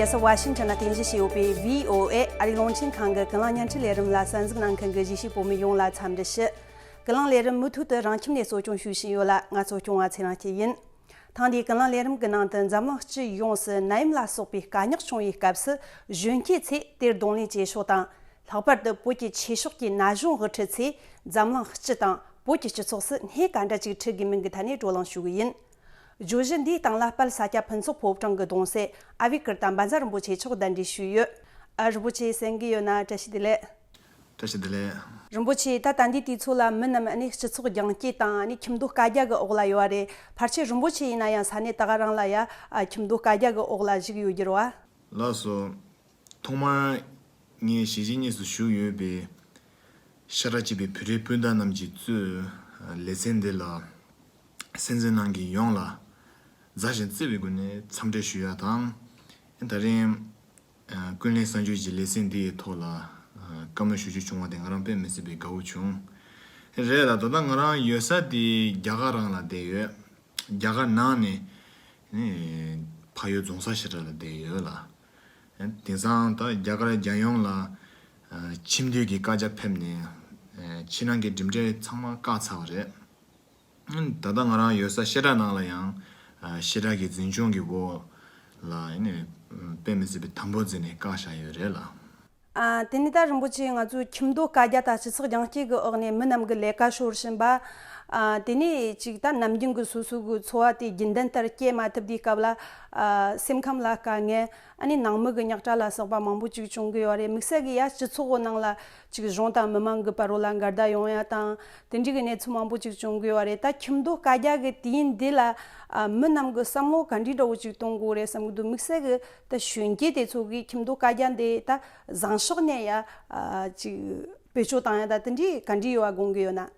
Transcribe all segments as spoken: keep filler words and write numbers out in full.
ས་ཝ་ཤིང་ཊོན་ནས་རྟེན་གཞི་བྱས་ཡོད་པའི་བྷི་ཨོ་ཨེ་ཨ་རིའི་རླུང་འཕྲིན་ཁང་གི་ཀུན་གླེང་བརྙན་འཕྲིན་ལས་རིམ་ལ་གསན་གཟིགས་གནང་མཁན་གྱི་གཞིས་བྱེས་བོད་མི་ཡོངས་ལ་འཚམས་འདྲི་ཞུ། ཀུན་གླེང་ལས་རིམ་མུ་མཐུད་དུ་རང་ཁྱིམ་ནས་གཙོ་སྐྱོང་ཞུ་བཞིན་ཡོད་ལ། ང་ཚོ་སྐྱོང་བ་ཚེ་རིང་སྐྱིད་ཡིན། ཐེངས་འདིའི་ཀུན་གླེང་ལས་རིམ་གྱི་ནང་དུ་འཛམ་གླིང་སྤྱི་ཡོངས་སུ་ནད་ཡམས་ལ་སོགས་པའི་དཀའ་རྙོག་བྱུང་བའི་སྐབས་སུ་གཞོན་སྐྱེས་ཚོས་དེར་གདོང་ལེན་བྱེད་ཕྱོགས་དང་། ལྷག་པར་དུ་བོད་ཀྱི་ཆོས་ཕྱོགས་ཀྱི་ན་གཞོན་དབུ་ཁྲིད་ཚོས་འཛམ་གླིང་སྤྱི་དང་བོད་ཀྱི་སྤྱི་ཚོགས་སུ་སྣེ་ག་འདྲ་ཅིག་ཁྲིད་དགོས་མིན་གྱི་ཐད་ནས་བགྲོ་གླེང་ཞུ་གི་ཡིན། བརྗོད་གཞི་འདིའི་སྟེང་ལ་དཔལ་ས་སྐྱ་ཕུན་ཚོགས་ཕོ་བྲང་གི་གདུང་སྲས་ཨ་བྷི་ཀིར་ཏ་བཛྲ་རིན་པོ་ཆེ་མཆོག་གདན་འདྲེན་ཞུས་ཡོད། ཨ། རིན་པོ་ཆེ་གསན་གྱི་ཡོད་ན་བཀྲ་ཤིས་བདེ་ལེགས། བཀྲ་ཤིས་བདེ་ལེགས། རིན་པོ་ཆེ། ད་ད་ལྟའི་དུས་ཚོད་ལ་མི་རྣམས་ཨ་ནི་སྤྱི་ཚོགས་རྒྱང་སྐྱོད་དང་ཨ་ནི་ཁྱིམ་སྡོད་བཀའ་རྒྱ་གི་འོག་ལ་ཡོད་པ་རེད། ཕལ་ཆེར་རིན་པོ་ཆེ་ཡིན་ན་ཡང་ས་གནས་ད་ག་རང་ལ་ཡ། ཨ། ཁྱིམ་སྡོད་བཀའ་རྒྱ་གི་འོག་ལ་བཞུགས་ཡོད་རྒྱུ་རེད་བ། ལགས་སོ། ཐོག་མར་ངས་གཞིས་བྱེས་གཉིས་སུ་བཞུགས་ཡོད་པའི་ཤ་ཁྲག་གཅིག་པའི་བོད་རིགས་སྤུན་ཟླ་རྣམས་ཀྱིས་གཙོས་ལེ་ཚན་འདི་ལ་གསན་གཟིགས་གནང་མཁན་ཡོངས་ལ་མཛའ་ཞིང་བརྩེ་བའི་སྒོ་ནས་འཚམས་འདྲི་ཞུ་ཡ་དང་། ད་རིང་ཀུན་གླེང་གསར་འགྱུར་གྱི་ལེ་ཚན་འདིའི་ཐོག་ལ་བཀའ་མོལ་ཞུ་རྒྱུ་བྱུང་བ་དེ་ང་རང་དཔེ་མི་སྲིད་པའི་དགའ་བོ་བྱུང་། རེད་ལ། ད་ལྟ་ང་རང་ཡོད་ས་དེ་རྒྱ་གར་རང་ལ་བསྡད་ཡོད། རྒྱ་གར་ནང་ནས་ནི་ཕ་ཡུལ་རྫོང་ས་ཞེ་དྲག་ལ་བསྡད་ཡོད་ལ། དེང་སང་ད་རྒྱ་གར་རྒྱལ་ཡོངས་ལ་ཨ་ཁྱིམ་སྡོད་ཀྱི་བཀའ་རྒྱ་ཕེབས་ནས་ཨ་ཕྱི་ནང་གི་གྲུབ་འབྲས་ཚང་མ་བཀག་ཚར་བ་རེད། ད་ལྟ་ང་རང་ཡོད་ས་བཤད་གྲྭ་ནང་ལ་ཡང་ཨ་བཤད་གྲྭ་གི་འཛིན་སྐྱོང་གི་འོག་ལ་ནི་དཔེ་མི་སྲིད་པའི་དམ་པོ་བརྩིས་ནས་བཀག་བཞག་ཡོད་རེད་ལ། ཨ། དེ་ནས་ད་རིན་པོ་ཆེ། ང་ཚོའི་ཁྱིམ་སྡོད་བཀའ་རྒྱ་དང་སྤྱི་ཚོགས་རྒྱང་སྐྱོད་ཀྱི་འོག་ནས་མི་རྣམས་ཀྱི་ལས་ཀ་ཤོར་བཞིན་པ། ཨ། དེ་ནས་ཅིག་ད་ནམ་རྒྱུན་གྱི་སོ་སོ་གི་འཚོ་བ་དེ་རྒྱུན་ལྡན་ལྟར་སྐྱེལ་མ་ཐུབ་དུས་སྐབས་ལ། ཨ། སེམས་ཁམས་ལ་དཀའ་ངལ། ཨ་ནི་ནང་མི་གི་རྙོག་དྲ་ལ་སོགས་པ་མང་པོ་ཅིག་བྱུང་གི་ཡོད་རེད། དམིགས་བསལ་གྱི་ཡ་སྤྱི་ཚོགས་ནང་ལ་ཅིག་གཞུང་དང་མི་མང་གི་བར་ལ་འགལ་ཟླ་ཡོང་ཡ་དང་། དེ་འདྲའི་གི་གནས་ཚུལ་མང་པོ་ཅིག་བྱུང་གི་ཡོད་རེད། ད་ཁྱིམ་སྡོད་བཀའ་རྒྱ་གི་དུས་ཡུན་འདི་ལ། ཨ། མི་རྣམས་ཀྱི་བསམ་བློ་ག་འདྲའི་འདྲ་བོ་ཅིག་གཏོང་དགོས་རེད་བསམ་གི་འདུག་དམིགས་བསལ་གྱི་ད་གཞོན་སྐྱེས་དེ་ཚོ་གིས་ཁྱིམ་སྡོད་བཀའ་རྒྱ་འདི་ད་བཟང་ཕྱོགས་ནས་ཡ། ཨ། ཅིག་བེད་སྤྱོད་བཏང་ཡ་ད་དེ་འདྲའི་ག་འདྲའི་ཡོད་པ་དགོངས་ཀྱི་ཡོད་ན།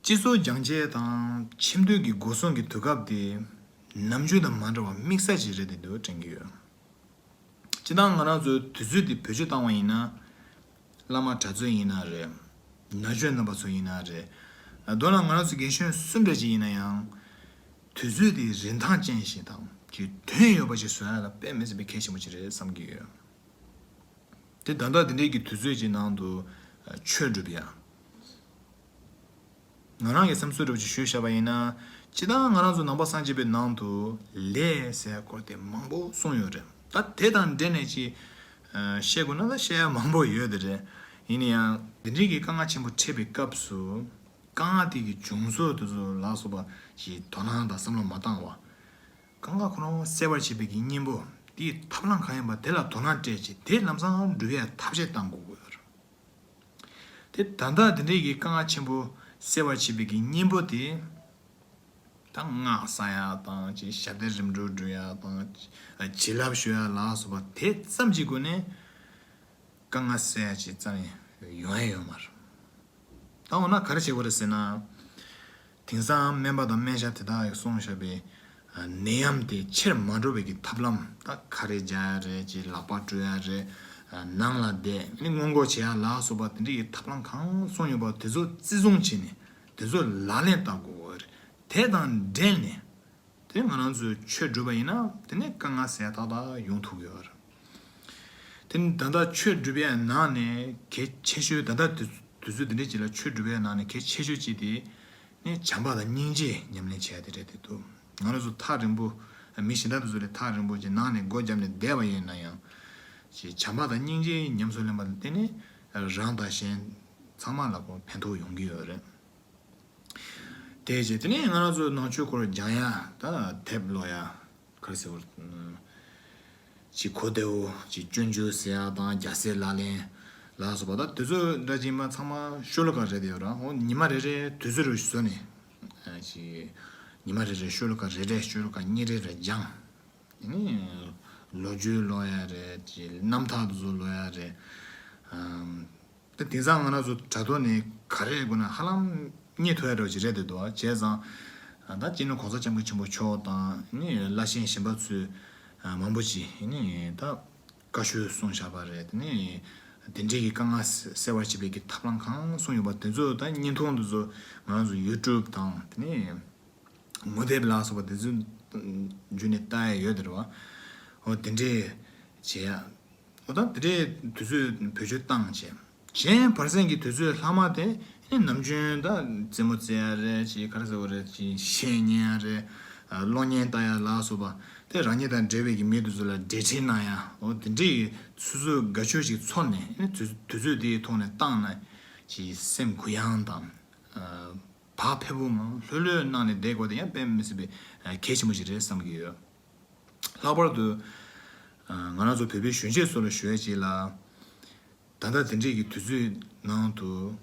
སྤྱི་ཚོགས་རྒྱང་སྐྱོད་དང་ཁྱིམ་སྡོད་ཀྱི་སྒོ་སྲུང་གི་དུས་སྐབས་དེ་ནམ་རྒྱུན་དང་མ་འདྲ་བ་དམིགས་བསལ་ཅིག་རེད་དེ་འདུག་དྲན་གྱི་ཡོད། སྤྱིར་བཏང་ང་རང་ཚོའི་དུས་ཚོད་དེ་བེད་སྤྱོད་བཏང་བ་ཡིན་ན། བླ་མ་གྲྭ་ཚོགས་ཡིན་ན་རེད། ན་གཞོན་རྣམ་པ་ཚོ་ཡིན་ན་རེད། མདོར་ན་ང་རང་ཚོ་རྒན་གཞོན་སུ་འདྲ་ཞིག་ཡིན་ན་ཡང་། དུས་ཚོད་དེ་རིན་ཐང་ཅན་ཞིག་དང་ཅིག་དོན་ཡོད་པ་ཞིག་བཟོ་ཡ་ལ་དཔེ་མི་སྲིད་པའི་གལ་ཆེན་པོ་ཞིག་རེད་བསམ་གྱི་ཡོད། དེ་ད་ལྟ་དེ་འདྲའི་གི་དུས་ཚོད་ཀྱི་ནང་དུ་ཆོས་སྒྲུབ་ཡ། ང་རང་གི་བསམ་ཚུལ་འདྲ་བོ་ཅིག་ཞུས་བཞག་པ་ཡིན་ན། སྤྱིར་བཏང་ང་རང་ཚོ་ནང་པ་སངས་རྒྱས་པའི་ནང་དུ་ལས་ཟེར་སྐོར་དེ་མང་པོ་གསུངས་ཡོད་རེད། ད་དེ་དང་འབྲེལ་ནས་ཅིག་ཨ་བཤད་དགོས་ན་ད་བཤད་ཡ་མང་པོ་ཡོད་དེ་རེད། ཡིན་ན་ཡང་འདི་འདྲའི་གི་དཀའ་ངལ་ཆེན་པོ་འཕྲད་པའི་སྐབས་སུ། དཀའ་ངལ་དེ་གི་བྱུང་ཚུལ་དེ་ཚོ་ལ་སོགས་པ་ཞིག་དོ་སྣང་དང་བསམ་བློ་མ་བཏང་བ། དཀའ་ངལ་ཁོ་རང་སེལ་བར་བྱེད་པའི་གི་གཉེན་པོ་དེའི་ཐབས་ལམ་གང་ཡིན་པ་དེ་ལ་དོ་སྣང་སྤྲད་ཅིང་དེ་ལམ་སང་འགྲུབ་ཡ་ཐབས་ཤེས་གཏང་དགོས་ཀྱི་ཡོད་རེད། དེ་ད་ལྟ་དེ་འདྲའི་གི་དཀའ་ངལ་ཆེན་པོ་སེལ་བར་བྱེད་པའི་གི་གཉེན་པོ་དེ། ད་སྔགས་བསག་ཡ་དང་ཅིག་ཞབས་བརྟན་རིམ་གྲོ་སྒྲུབ་ཡ་དང་། བྱིན་རླབས་ཞུ་ཡ་ལ་སོགས་པ་དེ་ཙམ་གྱི་སྒོ་ནས་དཀའ་ངལ་སེལ་ཡ་ཅིག་རྩ་ནས་ཡོང་ཡ་ཡོད་མ་རེད། ད་འོ་ན་ག་རེ་བྱེད་དགོས་རེད་ཟེར་ན། དེང་སང་སྨན་པ་དང་སྨན་ཞབས་དེ་དག་གིས་གསུངས་བཞག་པའི་ནད་ཡམས་དེ་ཆེར་མ་འགྲོ་བའི་གི་ཐབས་ལམ། ད་ཁ་རས་རྒྱག་ཡ་རེད། ཅིག་ལག་པ་བཀྲུ་ཡ་རེད། ནང་ལ་བསྡད་ནི་སྔོན་འགོག་བྱེད་ཡ་ལ་སོགས་པ་དེ་འདྲའི་གི་ཐབས་ལམ་གང་གསུངས་ཡོད་པ་དེ་ཚོ་བརྩི་སྲུང་བྱས་ནས་དེ་ཚོ་ལག་ལེན་བསྟར་དགོས་རེད། དེ་དང་འབྲེལ་ནས། དེ་ང་རང་ཚོས་ཆོས་སྒྲུབ་པ་ཡིན་ན་དེ་ནས་དཀའ་ངལ་སེལ་ཏག་ཏག་ཡོང་ཐུབ་ཡོད་རེད། དེ་ནི་ད་ལྟ་ཆོས་སྒྲུབ་པའི་ནང་ནས་གལ་ཆེ་ཤོས་ད་ལྟ་དུས་དུས་ཚོད་འདི་འདྲའི་ཅིག་ལ་ཆོས་སྒྲུབ་པའི་ནང་ནས་གལ་ཆེ་ཤོས་གཅིག་དེ་ནི་བྱམས་པ་དང་སྙིང་རྗེ་ཉམས་ལེན་བྱས་དེ་རེད་དེ་འདུག་ང་རང་ཚོ་ཐག་རིང་པོ་མི་གཞན་དག་དེ་ཚོ་ལས་ཐག་རིང་པོ་ཅིག་ནང་ནས་སྒོ་བརྒྱབ་ནས་བསྡད་པ་ཡིན་ན་ཡང་། ཅིག་བྱམས་པ་དང་སྙིང་རྗེ་ཉམས་སུ་ལེན་པ་ལ་བརྟེན་ནས་རང་དང་གཞན་ཚང་མ་ལ་ཁོ་ཕན་ཐོགས་ཡོང་གི་ཡོད་རེད། དེ་རྗེས་དེ་ནས་ང་རང་ཚོ་ནང་ཆོས་སྐོར་སྦྱང་ཡ་ད་དེབ་ཀློག་ཡ་ག་རེ་ཟེར་བ། ཅིག་གོ་བདེ་བོ་ཅིག་སྤྱོད་འཇུག་ཟེར་ཡ་དང་རྒྱལ་སྲས་ལག་ལེན་ལ་སོགས་པ་ད་དེ་ཚོ་འདྲ་ཅིག་མ་ཚང་མ་ཤོ་ལོ་ཀ་རེད་དེ་ཡོད་ར། འོ་ཉི་མ་རེ་རེ་དུས་ཚོད་རེ་བཟོས་ནས་ཅིག་ཉི་མ་རེ་རེ་ཤོ་ལོ་ཀ་རེ་རེ་ཤོ་ལོ་ཀ་གཉིས་རེ་རེ་སྦྱང་། དེ་ནས་ལོ་རྒྱུས་ཀློག་ཡ་རེད། ཅིག་རྣམ་ཐར་དེ་ཚོ་ཀློག་ཡ་རེད། ཨམ། ད་དེང་སང་ང་རང་ཚོ་དྲ་ཐོག་ནས་ག་རེ་དགོས་ན་ཧ་ལམ་རྙེད་ཐུབ་ཡ་འདྲ་བོ་ཅིག་རེད་དེ་འདུག་བྱས་ཙང་ད་སྤྱི་ནོར་གོང་ས་སྐྱབས་མགོན་ཆེན་པོ་མཆོག་དང་ནི་བླ་ཆེན་གཞན་པ་ཚོས་མང་པོ་ཅིག་ནི་ད་བཀའ་ཆོས་གསུངས་བཞག་པ་རེད། དེ་ནི་དེ་འདྲའི་གི་དཀའ་ངལ་སེལ་བར་བྱེད་པའི་གི་ཐབས་ལམ་གང་གསུངས་ཡོད་པ་དེ་ཚོ་ད་བརྙན་ཐུང་དེ་ཚོ་ང་རང་ཚོ་ཡུ་ཊུབ་དང་དེ་ནི། ངོ་དེབ་ལ་སོགས་པ་དེ་ཚོ་བརྒྱུད་ནས་ལྟ་ཡ་ཡོད་དེ་རེད་བ། འོ་དེ་འདྲའི་ བྱེད་ཡ། འོ་ད་དེ་འདྲའི་དུས་ཚོད་བེད་སྤྱོད་བཏང་བྱས། གཞན་བར་གསེང་གི་དུས་ཚོད་ལྷག་མ་དེ་ནི་ནམ་རྒྱུན་ད་རྩེད་མོ་རྩེ་ཡ་རེད་ཅིག་ག་རེ་ཟེར་བ་རེད་ཅིག་གཞས་ཉན་ཡ་རེད། གློག་བརྙན་ལྟ་ཡ་ལ་སོགས་པ་དེ་རང་ཉིད་དང་འབྲེལ་བའི་གི་མི་དེ་ཚོ་ལ་འབྲེལ་འདྲིས་གནང་ཡ། འོ་དེ་འདྲའི་སོ་སོའི་དགའ་སྤྱོད་ཅིག་ཚོར་ནས་ནི་དུས་དུས་ཚོད་དེའི་ཐོག་ནས་བཏང་ན་ཅིག་སེམས་གུ་ཡངས་དང་། བག་ཕེབས་པོ་ངང་ལྷོད་ལྷོད་གནང་ནས་བསྡད་དགོས་དེ་ཡང་དཔེ་མི་སྲིད་པའི་གལ་ཆེན་པོ་ཞིག་རེད་བསམ་གྱི་ཡོད། ལྷག་པར་དུ་ང་རང་ཚོ་བོད་པའི་གཞོན་སྐྱེས་ཚོ་ལ་ཞུ་ཡ་ཅིག་ལ། ད་ལྟ་དེ་འདྲའི་གི་དུས་ཚོད་ནང་དུ་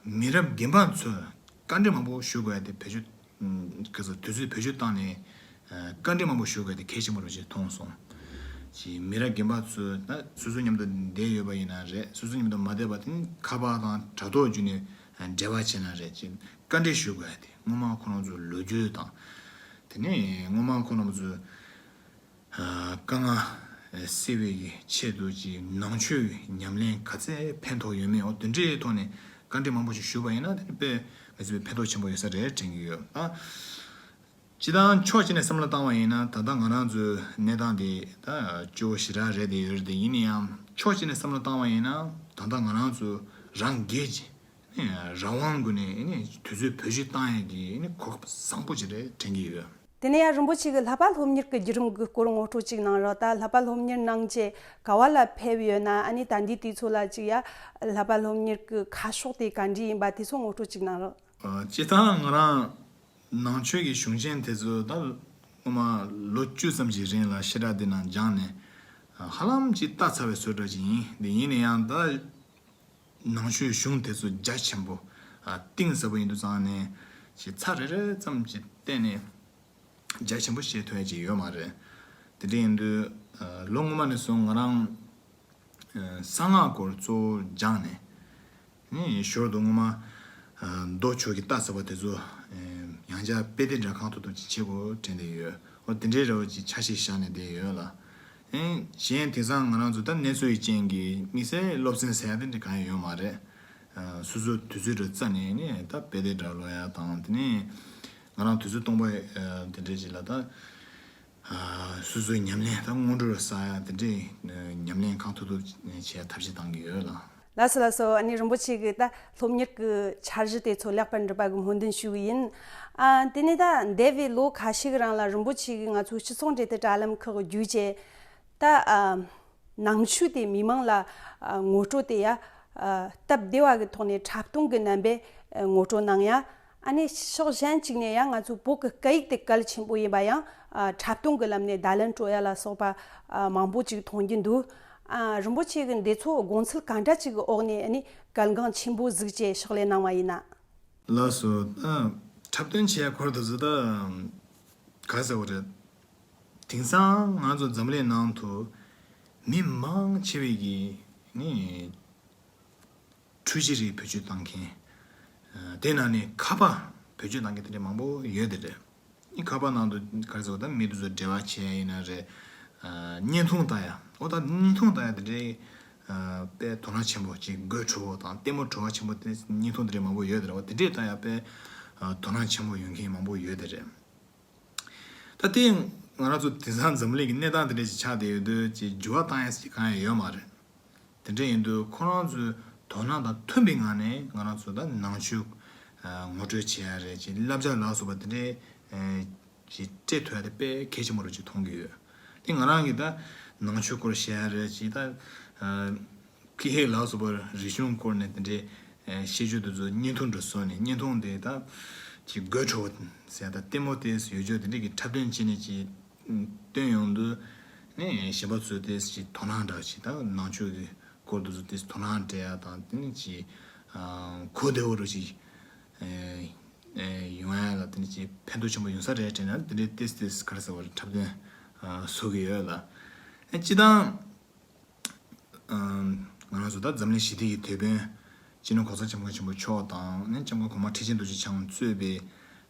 མི་རབས་རྒན་པ་ཚོས་བཀའ་འདྲི་མང་པོ་ཞུ་དགོས་ཡ་དེ་བེད་སྤྱོད་ག་ཚོད་དུས་ཚོད་བེད་སྤྱོད་བཏང་ནས་བཀའ་འདྲི་མང་པོ་ཞུ་དགོས་ཡ་དེ་གལ་ཆེན་པོ་རེད་ཅེས་མཐོང་སོང་། ཅིག་མི་རབས་རྒན་པ་ཚོས་ད་སོ་སོ་མཉམ་དུ་བསྡད་ཡོད་པ་ཡིན་ན་རེད། སོ་སོ་མཉམ་དུ་མ་བསྡད་པ་དེ་ནི་ཁ་པར་དང་དྲ་ཐོག་བརྒྱུད་ནས་འབྲེལ་བ་བྱས་ན་རེད་ཅེས་བཀའ་འདྲི་ཞུ་དགོས་ཡ་དེ་སྔོན་མ་ཁོ་རང་ཚོའི་ལོ་རྒྱུས་དང་། དེ་ནས་སྔོན་མ་ཁོ་རང་ཚོའི་དཀའ་ངལ་སེལ་བའི་ཆེད་དུ་ཀྱི་ནང་ཆོས་ཉམས་ལེན་ག་ཚད་ཕན་ཐོགས་ཡོད་མེད་འོ་དེ་འདྲའི་ཐོག་ནས་བཀའ་འདྲི་མང་པོ་ཞིག་ཞུས་པ་ཡིན་ན་དེ་ནི་དཔེ་མི་སྲིད་པའི་ཕན་ཐོགས་ཆེན་པོ་ཡོད་ས་རེད་དྲན་གྱི་ཡོད། ཨ། སྤྱི་བཏང་ཕྱོགས་གཅིག་ནས་བསམ་བློ་བཏང་བ་ཡིན་ན་ད་ལྟ་ང་རང་ཚོའི་གནས་སྟངས་དེ་ད་སྐྱོ་བོ་ཞེ་དྲག་རེད་དེ་ཡོད་རེད་དེ་ཡིན་ན་ཡང་ཕྱོགས་གཅིག་ནས་བསམ་བློ་བཏང་བ་ཡིན་ན་ད་ལྟ་ང་རང་ཚོ་རང་སྒེར་གྱི་རང་དབང་སྒོ་ནས་དུས་ཚོད་བེད་སྤྱོད་བཏང་ཡས་ཀྱི་གོ་སྐབས་བཟང་པོ་ཅིག་རེད་དྲན་གྱི་ཡོད། དེ་ནས་ཡང་རིན་པོ་ཆེ་གི་བསླབ་པ་སློབ་གཉེར་གྱི་བརྒྱུད་རིམ་གྱི་སྐོར་ངོ་སྤྲོད་ཅིག་གནང་རོགས། ད་བསླབ་པ་སློབ་གཉེར་གནང་རྗེས་ག་བ་ལ་ཕེབས་ཡོད་ན་ཨ་ནི་ད་ལྟའི་དུས་ཚོད་ལ་ཅིག་ཡ་བསླབ་པ་སློབ་གཉེར་གྱི་ཁ་ཕྱོགས་དེ་ག་འདྲ་ཡིན་པ་དེ་ཚོ་ངོ་སྤྲོད་ཅིག་གནང་རོགས། སྤྱིར་བཏང་ང་རང་ནང་ཆོས་ཀྱི་གཞུང་ཆེན་དེ་ཚོ་ད་སྔོན་མ་ལོ་བཅུ་ཙམ་གྱི་རིང་ལ་བཤད་གྲྭ་འདི་ནང་སྦྱངས་ནས་ཧ་ལམ་ཅིག་ལྟ་ཚར་བའི་བཟོ་འདྲ་ཅིག་ཡིན། འདི་ཡིན་ན་ཡང་ད་ནང་ཆོས་གཞུང་དེ་ཚོ་རྒྱ་ཆེན་པོ་གཏིང་ཟབ་པོ་ཡིན་དུས་ཙང་ནས་ཅིག་ཚར་རེ་རེ་ཙམ་ཅིག་བལྟས་ནས་རྒྱ་ཆེན་པོ་བཤད་ཐུབ་ཡ་ཅིག་ཡོད་མ་རེད། དེ་འདྲ་ཡིན་དུས་ལོ་སྔོན་མ་ནས་བཟུང་ང་རང་གསང་སྔགས་སྐོར་གཙོ་བོ་སྦྱངས་ནས། ནི་ཞོར་དུ་སྔོན་མ་མདོ་ཆོས་ཀྱི་ལྟ་ཚུལ་བ་དེ་ཚོ་ཡང་བསྐྱར་དཔེ་དེབ་འདྲ་གང་ཐུབ་ཐུབ་ཅིག་བྱེད་དགོས་དྲན་བསྡད་ཡོད། འོ་དེ་འདྲའི་རེ་བ་ཅིག་འཆར་གཞི་བཞག་ནས་བསྡད་ཡོད་ལ། གཞན་དེང་སང་ང་རང་ཚོ་ད་གནས་ཚུལ་ཡི་རྐྱེན་གྱིས་དམིགས་བསལ་སློབ་ཚན་ཟེར་ཡ་དེ་འདྲ་གང་ཡང་ཡོད་མ་རེད། སོ་སོའི་དུས་ཚོད་འདྲ་རྩ་ནས་ནི་ད་དཔེ་དེབ་འདྲ་ཀློག་ཡ་དང་དེ་ནས་ང་རང་དུས་ཚོད་སྟོང་པ་དེ་འདྲ་ཅིག་ལ་ད། སོ་སོའི་ཉམས་ལེན་དང་སྔོན་འགྲོ་ཟེར་ཡ་དེ་འདྲའི་ཉམས་ལེན་གང་ཐུབ་ཐུབ་བྱེད་ཡ་ཐབས་ཤེས་གཏང་གི་ཡོད་ལ། ལགས་སོ་ལགས་སོ། ཨ་ནི་རིན་པོ་ཆེ་གི་ད་སློབ་གཉེར་གྱི་འཆར་གཞི་དེ་ཚོ་ལེགས་པར་འགྲུབ་པ་གི་སྨོན་འདུན་ཞུ་གི་ཡིན། ཨ་དེ་ནས་ད་འདས་པའི་ལོ་ཁ་ཤས་ཀྱི་རིང་ལ་རིན་པོ་ཆེ་གིས་ང་ཚོའི་སྤྱི་ཚོགས་འབྲེལ་མཐུད་དྲ་ལམ་ཁག་བརྒྱུད་བྱས་ད་ཨ་ནང་ཆོས་དེ་མི་མང་ལ་ཨ་ངོ་སྤྲོད་དེ་ཡ་ཨ་སྟབས་བདེ་བ་གི་ཐོག་ནས་འཁྲབ་སྟོན་གྱི་རྣམ་པས་ཨ་ངོ་སྤྲོད་གནང་ཡ། ཨ་ནི་ཕྱོགས་གཞན་གཅིག་ནས་ཡང་ང་ཚོའི་བོད་ཀྱི་སྐད་ཡིག་དེ་གལ་ཆེན་པོ་ཡིན་པ་ཡང་ཨ་འཁྲབ་སྟོན་གྱི་ལམ་ནས་བརྡ་ལན་སྤྲོད་ཡ་ལ་སོགས་པ་ཨ་མང་པོ་ཅིག་མཐོང་རྒྱུ་འདུག་ཨ་རིན་པོ་ཆེ་གིས་འདི་ཚོ་དགོངས་ཚུལ་ག་འདྲ་ཅིག་གི་འོག་ནས་ཨ་ནི་གལ་འགངས་ཆེན་པོ་གཟིགས་བྱས་ཕྱག་ལས་གནང་བ་ཡིན་ན། ལགས་སོ། ཨ་འཁྲབ་སྟོན་བྱེད་ཡ་སྐོར་དུ་ཟེར་ད་ག་ཟེར་བ་རེད། དེང་སང་ང་ཚོ་འཛམ་གླིང་ནང་དུ་མི་མང་ཆེ་བས་ཀྱི་ནི། འཕྲུལ་ཆས་རིགས་བེད་སྤྱོད་བཏང་མཁན། ཨ་དེ་ནང་ནས་ཁ་པར་བེད་སྤྱོད་བཏང་མཁན་དེ་འདྲ་མང་པོ་ཡོད་དེ་རེད། ཨ་ཁ་པར་ནང་དུ་ག་རེ་ཟེར་བ་ད་མི་དེ་ཚོ་འབྲེལ་བ་བྱེད་ཡ་ཡིན་ན་རེད། ཨ་བརྙན་ཐུང་ལྟ་ཡ། འོ་ད་བརྙན་ཐུང་ལྟ་ཡ་དེ་འདྲའི་ཨ་དཔེ་དོ་སྣང་ཆེན་པོ་ཅིག་དགོད་བྲོ་བོ་དང་ལྟད་མོ་བྲོ་བ་ཆེན་པོ་དེ་བརྙན་ཐུང་དེ་འདྲའི་མང་པོ་ཡོད་དེ་རེད། འོ་དེ་འདྲའི་ལྟ་ཡ་དཔེ་ཨ་དོ་སྣང་ཆེན་པོ་ཡོད་མཁན་མང་པོ་ཡོད་དེ་རེད། ད་ལྟའི་ང་རང་ཚོ་དེང་སང་འཛམ་གླིང་གི་གནས་སྟངས་དེ་འདྲ་ཞིག་ཆགས་བསྡད་ཡོད་དུས་ཅིག་འགྱུར་བ་བཏང་ཡ་ཞིག་གང་ཡང་ཡོད་མ་རེད། དེ་འདྲ་ཡིན་དུས་ཁོ་རང་ཚོའི་དོ་སྣང་དང་མཐུན་པའི་ངང་ནས་ང་རང་ཚོ་ད་ནང་ཆོས་ངོ་སྤྲོད་བྱེད་ཡ་རེད་ཅིག་བསླབ་བྱ་ལ་སོགས་པ་དེ་འདྲའི་ཅིག་སྤྲད་ཐུབ་ཡ་དེ་དཔེ་གལ་ཆེན་པོ་རེད་ཅེས་མཐོང་གི་ཡོད། དེ་ང་རང་གིས་ད་ནང་ཆོས་སྐོར་བཤད་ཡ་རེད་ཅིག་ད། ཀི་ཧེ་ལ་སོགས་པར་རིག་གཞུང་སྐོར་ནས་དེ་འདྲའི་ཤེས་རྒྱུ་དེ་ཚོ་བརྙན་ཐུང་འདྲ་བཟོས་ནས་བརྙན་ཐུང་དེ་ད་ཅིག་དགོད་བྲོ་བོ་ཟེར་ད་ལྟད་མོ་དེ་ཡོད་རྒྱུ་དེ་འདྲའི་གི་འཁྲབ་སྟོན་བྱས་ནས་ཅིག་སྟོན་ཡོང་དུས་ནས་གཞན་པ་ཚོས་དེ་ཅིག་དོ་སྣང་འདྲ་ཅིག་ད་ནང་ཆོས་ཀྱི་སྐོར་དེ་ཚོ་དེ་དོ་སྣང་སྤྲད་ཡ་དང་དེ་ནས་ཅིག་གོ་བདེ་བོ་རུ་ཅིག་ཡོང་ཡ་ལ་དེ་ནས་ཅིག་ཕན་ཐོགས་ཆེན་པོ་ཡོང་ས་རེད་དྲན་ན་དེ་འདྲའི་ཏེས་ཏེས་ག་རེ་ཟེར་བ་རེད་འཁྲབ་སྟོན་བཟོ་གི་ཡོད་ལ། སྤྱིར་བཏང་། ང་རང་ཚོ་ད་འཛམ་གླིང་ཞི་བདེ་ཡི་དེད་དཔོན་སྤྱི་ནོར་གོང་ས་སྐྱབས་མགོན་ཆེན་པོ་མཆོག་དང་ནི་སྐྱབས་མགོན་གོང་མ་ཁྲི་ཆེན་རྡོ་རྗེ་འཆང་གཙོས་པའི་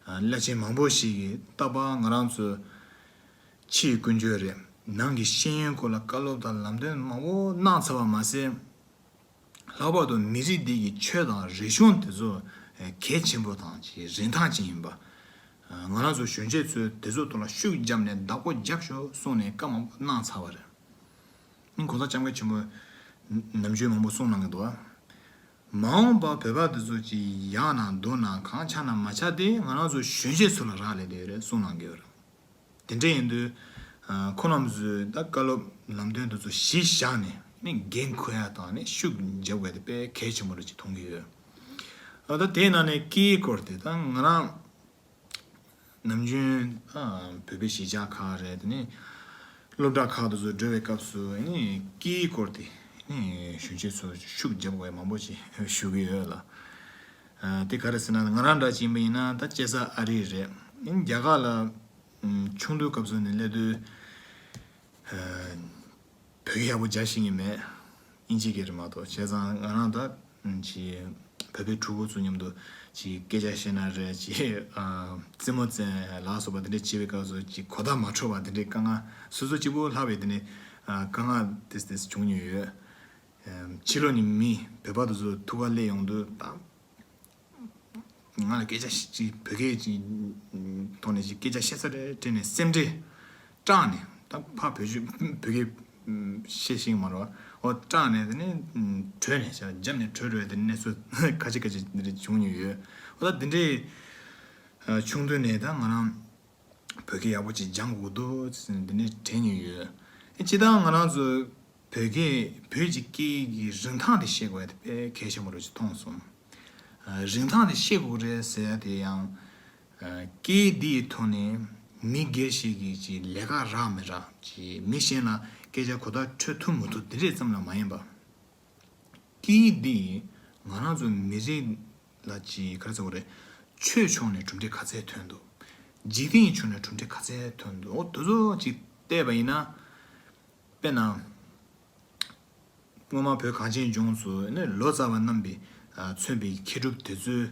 བླ་ཆེན་མང་པོ་ཞིག་གིས་རྟག་པར་ང་རང་ཚོའི་ཕྱིའི་ཀུན་སྤྱོད་རེད། ནང་གི་ཤེས་ཡོན་སྐོར་ལ་བཀའ་སློབ་དང་ལམ་སྟོན་མང་པོ་གནང་ཚར་བ་མ་ཟད། ལྷག་པར་དུ་མི་རིགས་འདི་གི་ཆོས་དང་རིག་གཞུང་དེ་ཚོ་གལ་ཆེན་པོ་དང་རིན་ཐང་ཅན་ཡིན་པ། ང་རང་ཚོ་གཞོན་སྐྱེས་ཚོས་དེ་ཚོའི་ཐོག་ལ་ཤུགས་བརྒྱབ་ནས་བདག་པོ་རྒྱབ་ཤོག་གསུངས་ནས་བཀའ་མང་པོ་གནང་ཚར་བ་རེད། གོང་ས་སྐྱབས་མགོན་ཆེན་པོ་ནམ་རྒྱུན་མང་པོ་གསུང་གནང་གི་འདུག་བ། མ་འོངས་པ་བོད་པ་འདི་ཚོ་ཅིག་ཡག་ན་འདུག་ན་གང་ཆགས་ན་མ་ཆགས་དེ་ང་རང་ཚོ་གཞོན་སྐྱེས་ཚོ་ལ་རག་ལས་བསྡད་ཡོད་རེད་གསུང་གནང་གི་ཡོད་རེད། དེ་འདྲ་ཡིན་དུས། ཨ། ཁོང་རྣམ་ཚོས་ད་བཀའ་སློབ་ལམ་སྟོན་དེ་ཚོ་གཞི་བཞག་ནས་ནི་འགན་འཁུར་ཡ་དང་ནི་ཤུགས་རྒྱབ་དགོས་དེ་དཔེ་གལ་ཆེན་པོ་རེད་ཅེས་མཐོང་གི་ཡོད། ཨ། ད་དེའི་ནང་ནས་སྐད་ཡིག་སྐོར་དེ་ད་ང་རང་ནམ་རྒྱུན། ཨ། བོད་པའི་གཞིས་ཆགས་ཁག་རེད་དེ་ནི་སློབ་གྲྭ་ཁག་དེ་ཚོ་འགྲོ་བའི་སྐབས་སུ་ནི་སྐད་ཡིག་སྐོར་དེ་ནི་གཞོན་སྐྱེས་ཚོ་ཤུགས་རྒྱབ་དགོས་མང་པོ་ཞིག་ཞུ་གི་ཡོད་ལ། ཨ། དེ་ག་རེ་ཟེར་ན་ང་རང་འདྲ་ཅིག་ཡིན་པ་ཡིན་ན་ད་སྐྱེས་ས་ཨ་རི་རེད། ཨིན་རྒྱ་གར་ལ་ཨམ། ཆུང་དུས་སྐབས་སུ་ནས་སླེབས་དུས། ཨ། བོད་སྐད་ཡག་པོ་རྒྱག་ཤེས་ཀྱི་མེད། ཨིན་ཇི་སྐད་རེད་མ་གཏོགས། བྱས་ཙང་ང་རང་ད་ཅི་བོད་པའི་ཕྲུ་གུ་ཚོ་མཉམ་དུ་ཅི་སྐད་ཆ་བཤད་ན་རེད། ཅི། ཨ། རྩེད་མོ་རྩེ་ལ་སོགས་པ་དེ་འདྲ་བྱེད་པའི་སྐབས་སུ་ཅི་གོ་བརྡ་མ་འཕྲོད་པ་དེ་འདྲའི་དཀའ་ངལ་སོ་སོ་གཅིག་པུ་ལྷག་པའི་དེ་འདྲའི། ཨ། དཀའ་ངལ་ཏོག་ཙམ་བྱུང་མྱོང་ཡོད། ཨ། ཕྱི་ལོགས་ནས་མི་བོད་པ་དེ་ཚོ་ཐུག་པ་སླེབས་ཡོང་དུས་ད། ང་ལ་སྐད་ཆ་ཅིག་བོད་སྐད་ཅིག་ཐོག་ནས་ཅིག་སྐད་ཆ་བཤད་ས་རེད་དྲན་ནས་སེམས་ཁྲལ་སྐྲག་ནས་ད་ཕར་བོད་ཆུ་བོད་སྐད་བཤད་ཤེས་ཀྱི་མ་རེད་བ། འོ་སྐྲག་ནས་དེ་ནས་བྲོས་ནས་བྱ་འཇམ་ནས་བྲོས་བྲོས་དེ་གནས་ཚུལ་ཁ་ཅིག་ཁ་ཅིག་འདི་འདྲ་བྱུང་མྱོང་ཡོད། འོ་ད་འདི་འདྲའི་ཆུང་དུས་ནས་ད་ང་རང་བོད་སྐད་ཡག་པོ་ཅིག་སྦྱང་དགོས་འདུག་ཟེར་ནས་འདི་འདྲའི་དྲན་མྱོང་ཡོད། ཨེ་སྤྱིར་བཏང་ང་རང་ཚོ་བོད་སྐད་བོད་ཀྱི་སྐད་ཡིག་གི་རིན་ཐང་དེ་ཤེས་དགོས་ཡ་དེ་དཔེ་གལ་ཆེན་པོ་རེད་ཅེས་མཐོང་སོང་། ཨ། རིན་ཐང་དེ་ཤེས་དགོས་རེད་ཟེར་ཡ་དེ་ཡང་། ཨ། སྐད་ཡིག་འདི་ཡི་ཐོག་ནས་མི་སྒེར་ཞིག་གིས་ཅིག་ལས་ཀ་རག་མི་རག་ཅིག་མི་གཞན་ལ་སྐད་ཆ་གོ་བརྡ་འཕྲོད་ཐུབ་མི་ཐུབ་དེ་འདྲས་ཙམ་ལ་མ་ཡིན་པ། སྐད་ཡིག་འདིས་ང་རང་ཚོ་མི་རིགས་ལ་ཅིག་ག་རེ་ཟེར་དགོས་རེད། ཆོས་ཕྱོགས་ནས་གྲུབ་འབྲས་ག་ཚད་ཐོན་འདུག་འཇིག་རྟེན་གྱི་ཕྱོགས་ནས་གྲུབ་འབྲས་ག་ཚད་ཐོན་འདུག་འོ་དེ་ཚོ་ཅིག་བལྟས་པ་ཡིན་ན། དཔེར་ན། སྔོན་མ་བོད་གངས་ཅན་ལྗོངས་སུ་ནི་ལོ་ཙཱ་བ་རྣམས་ཀྱིས། ཨ། མཚོན་པའི་མཁས་གྲུབ་དེ་ཚོས་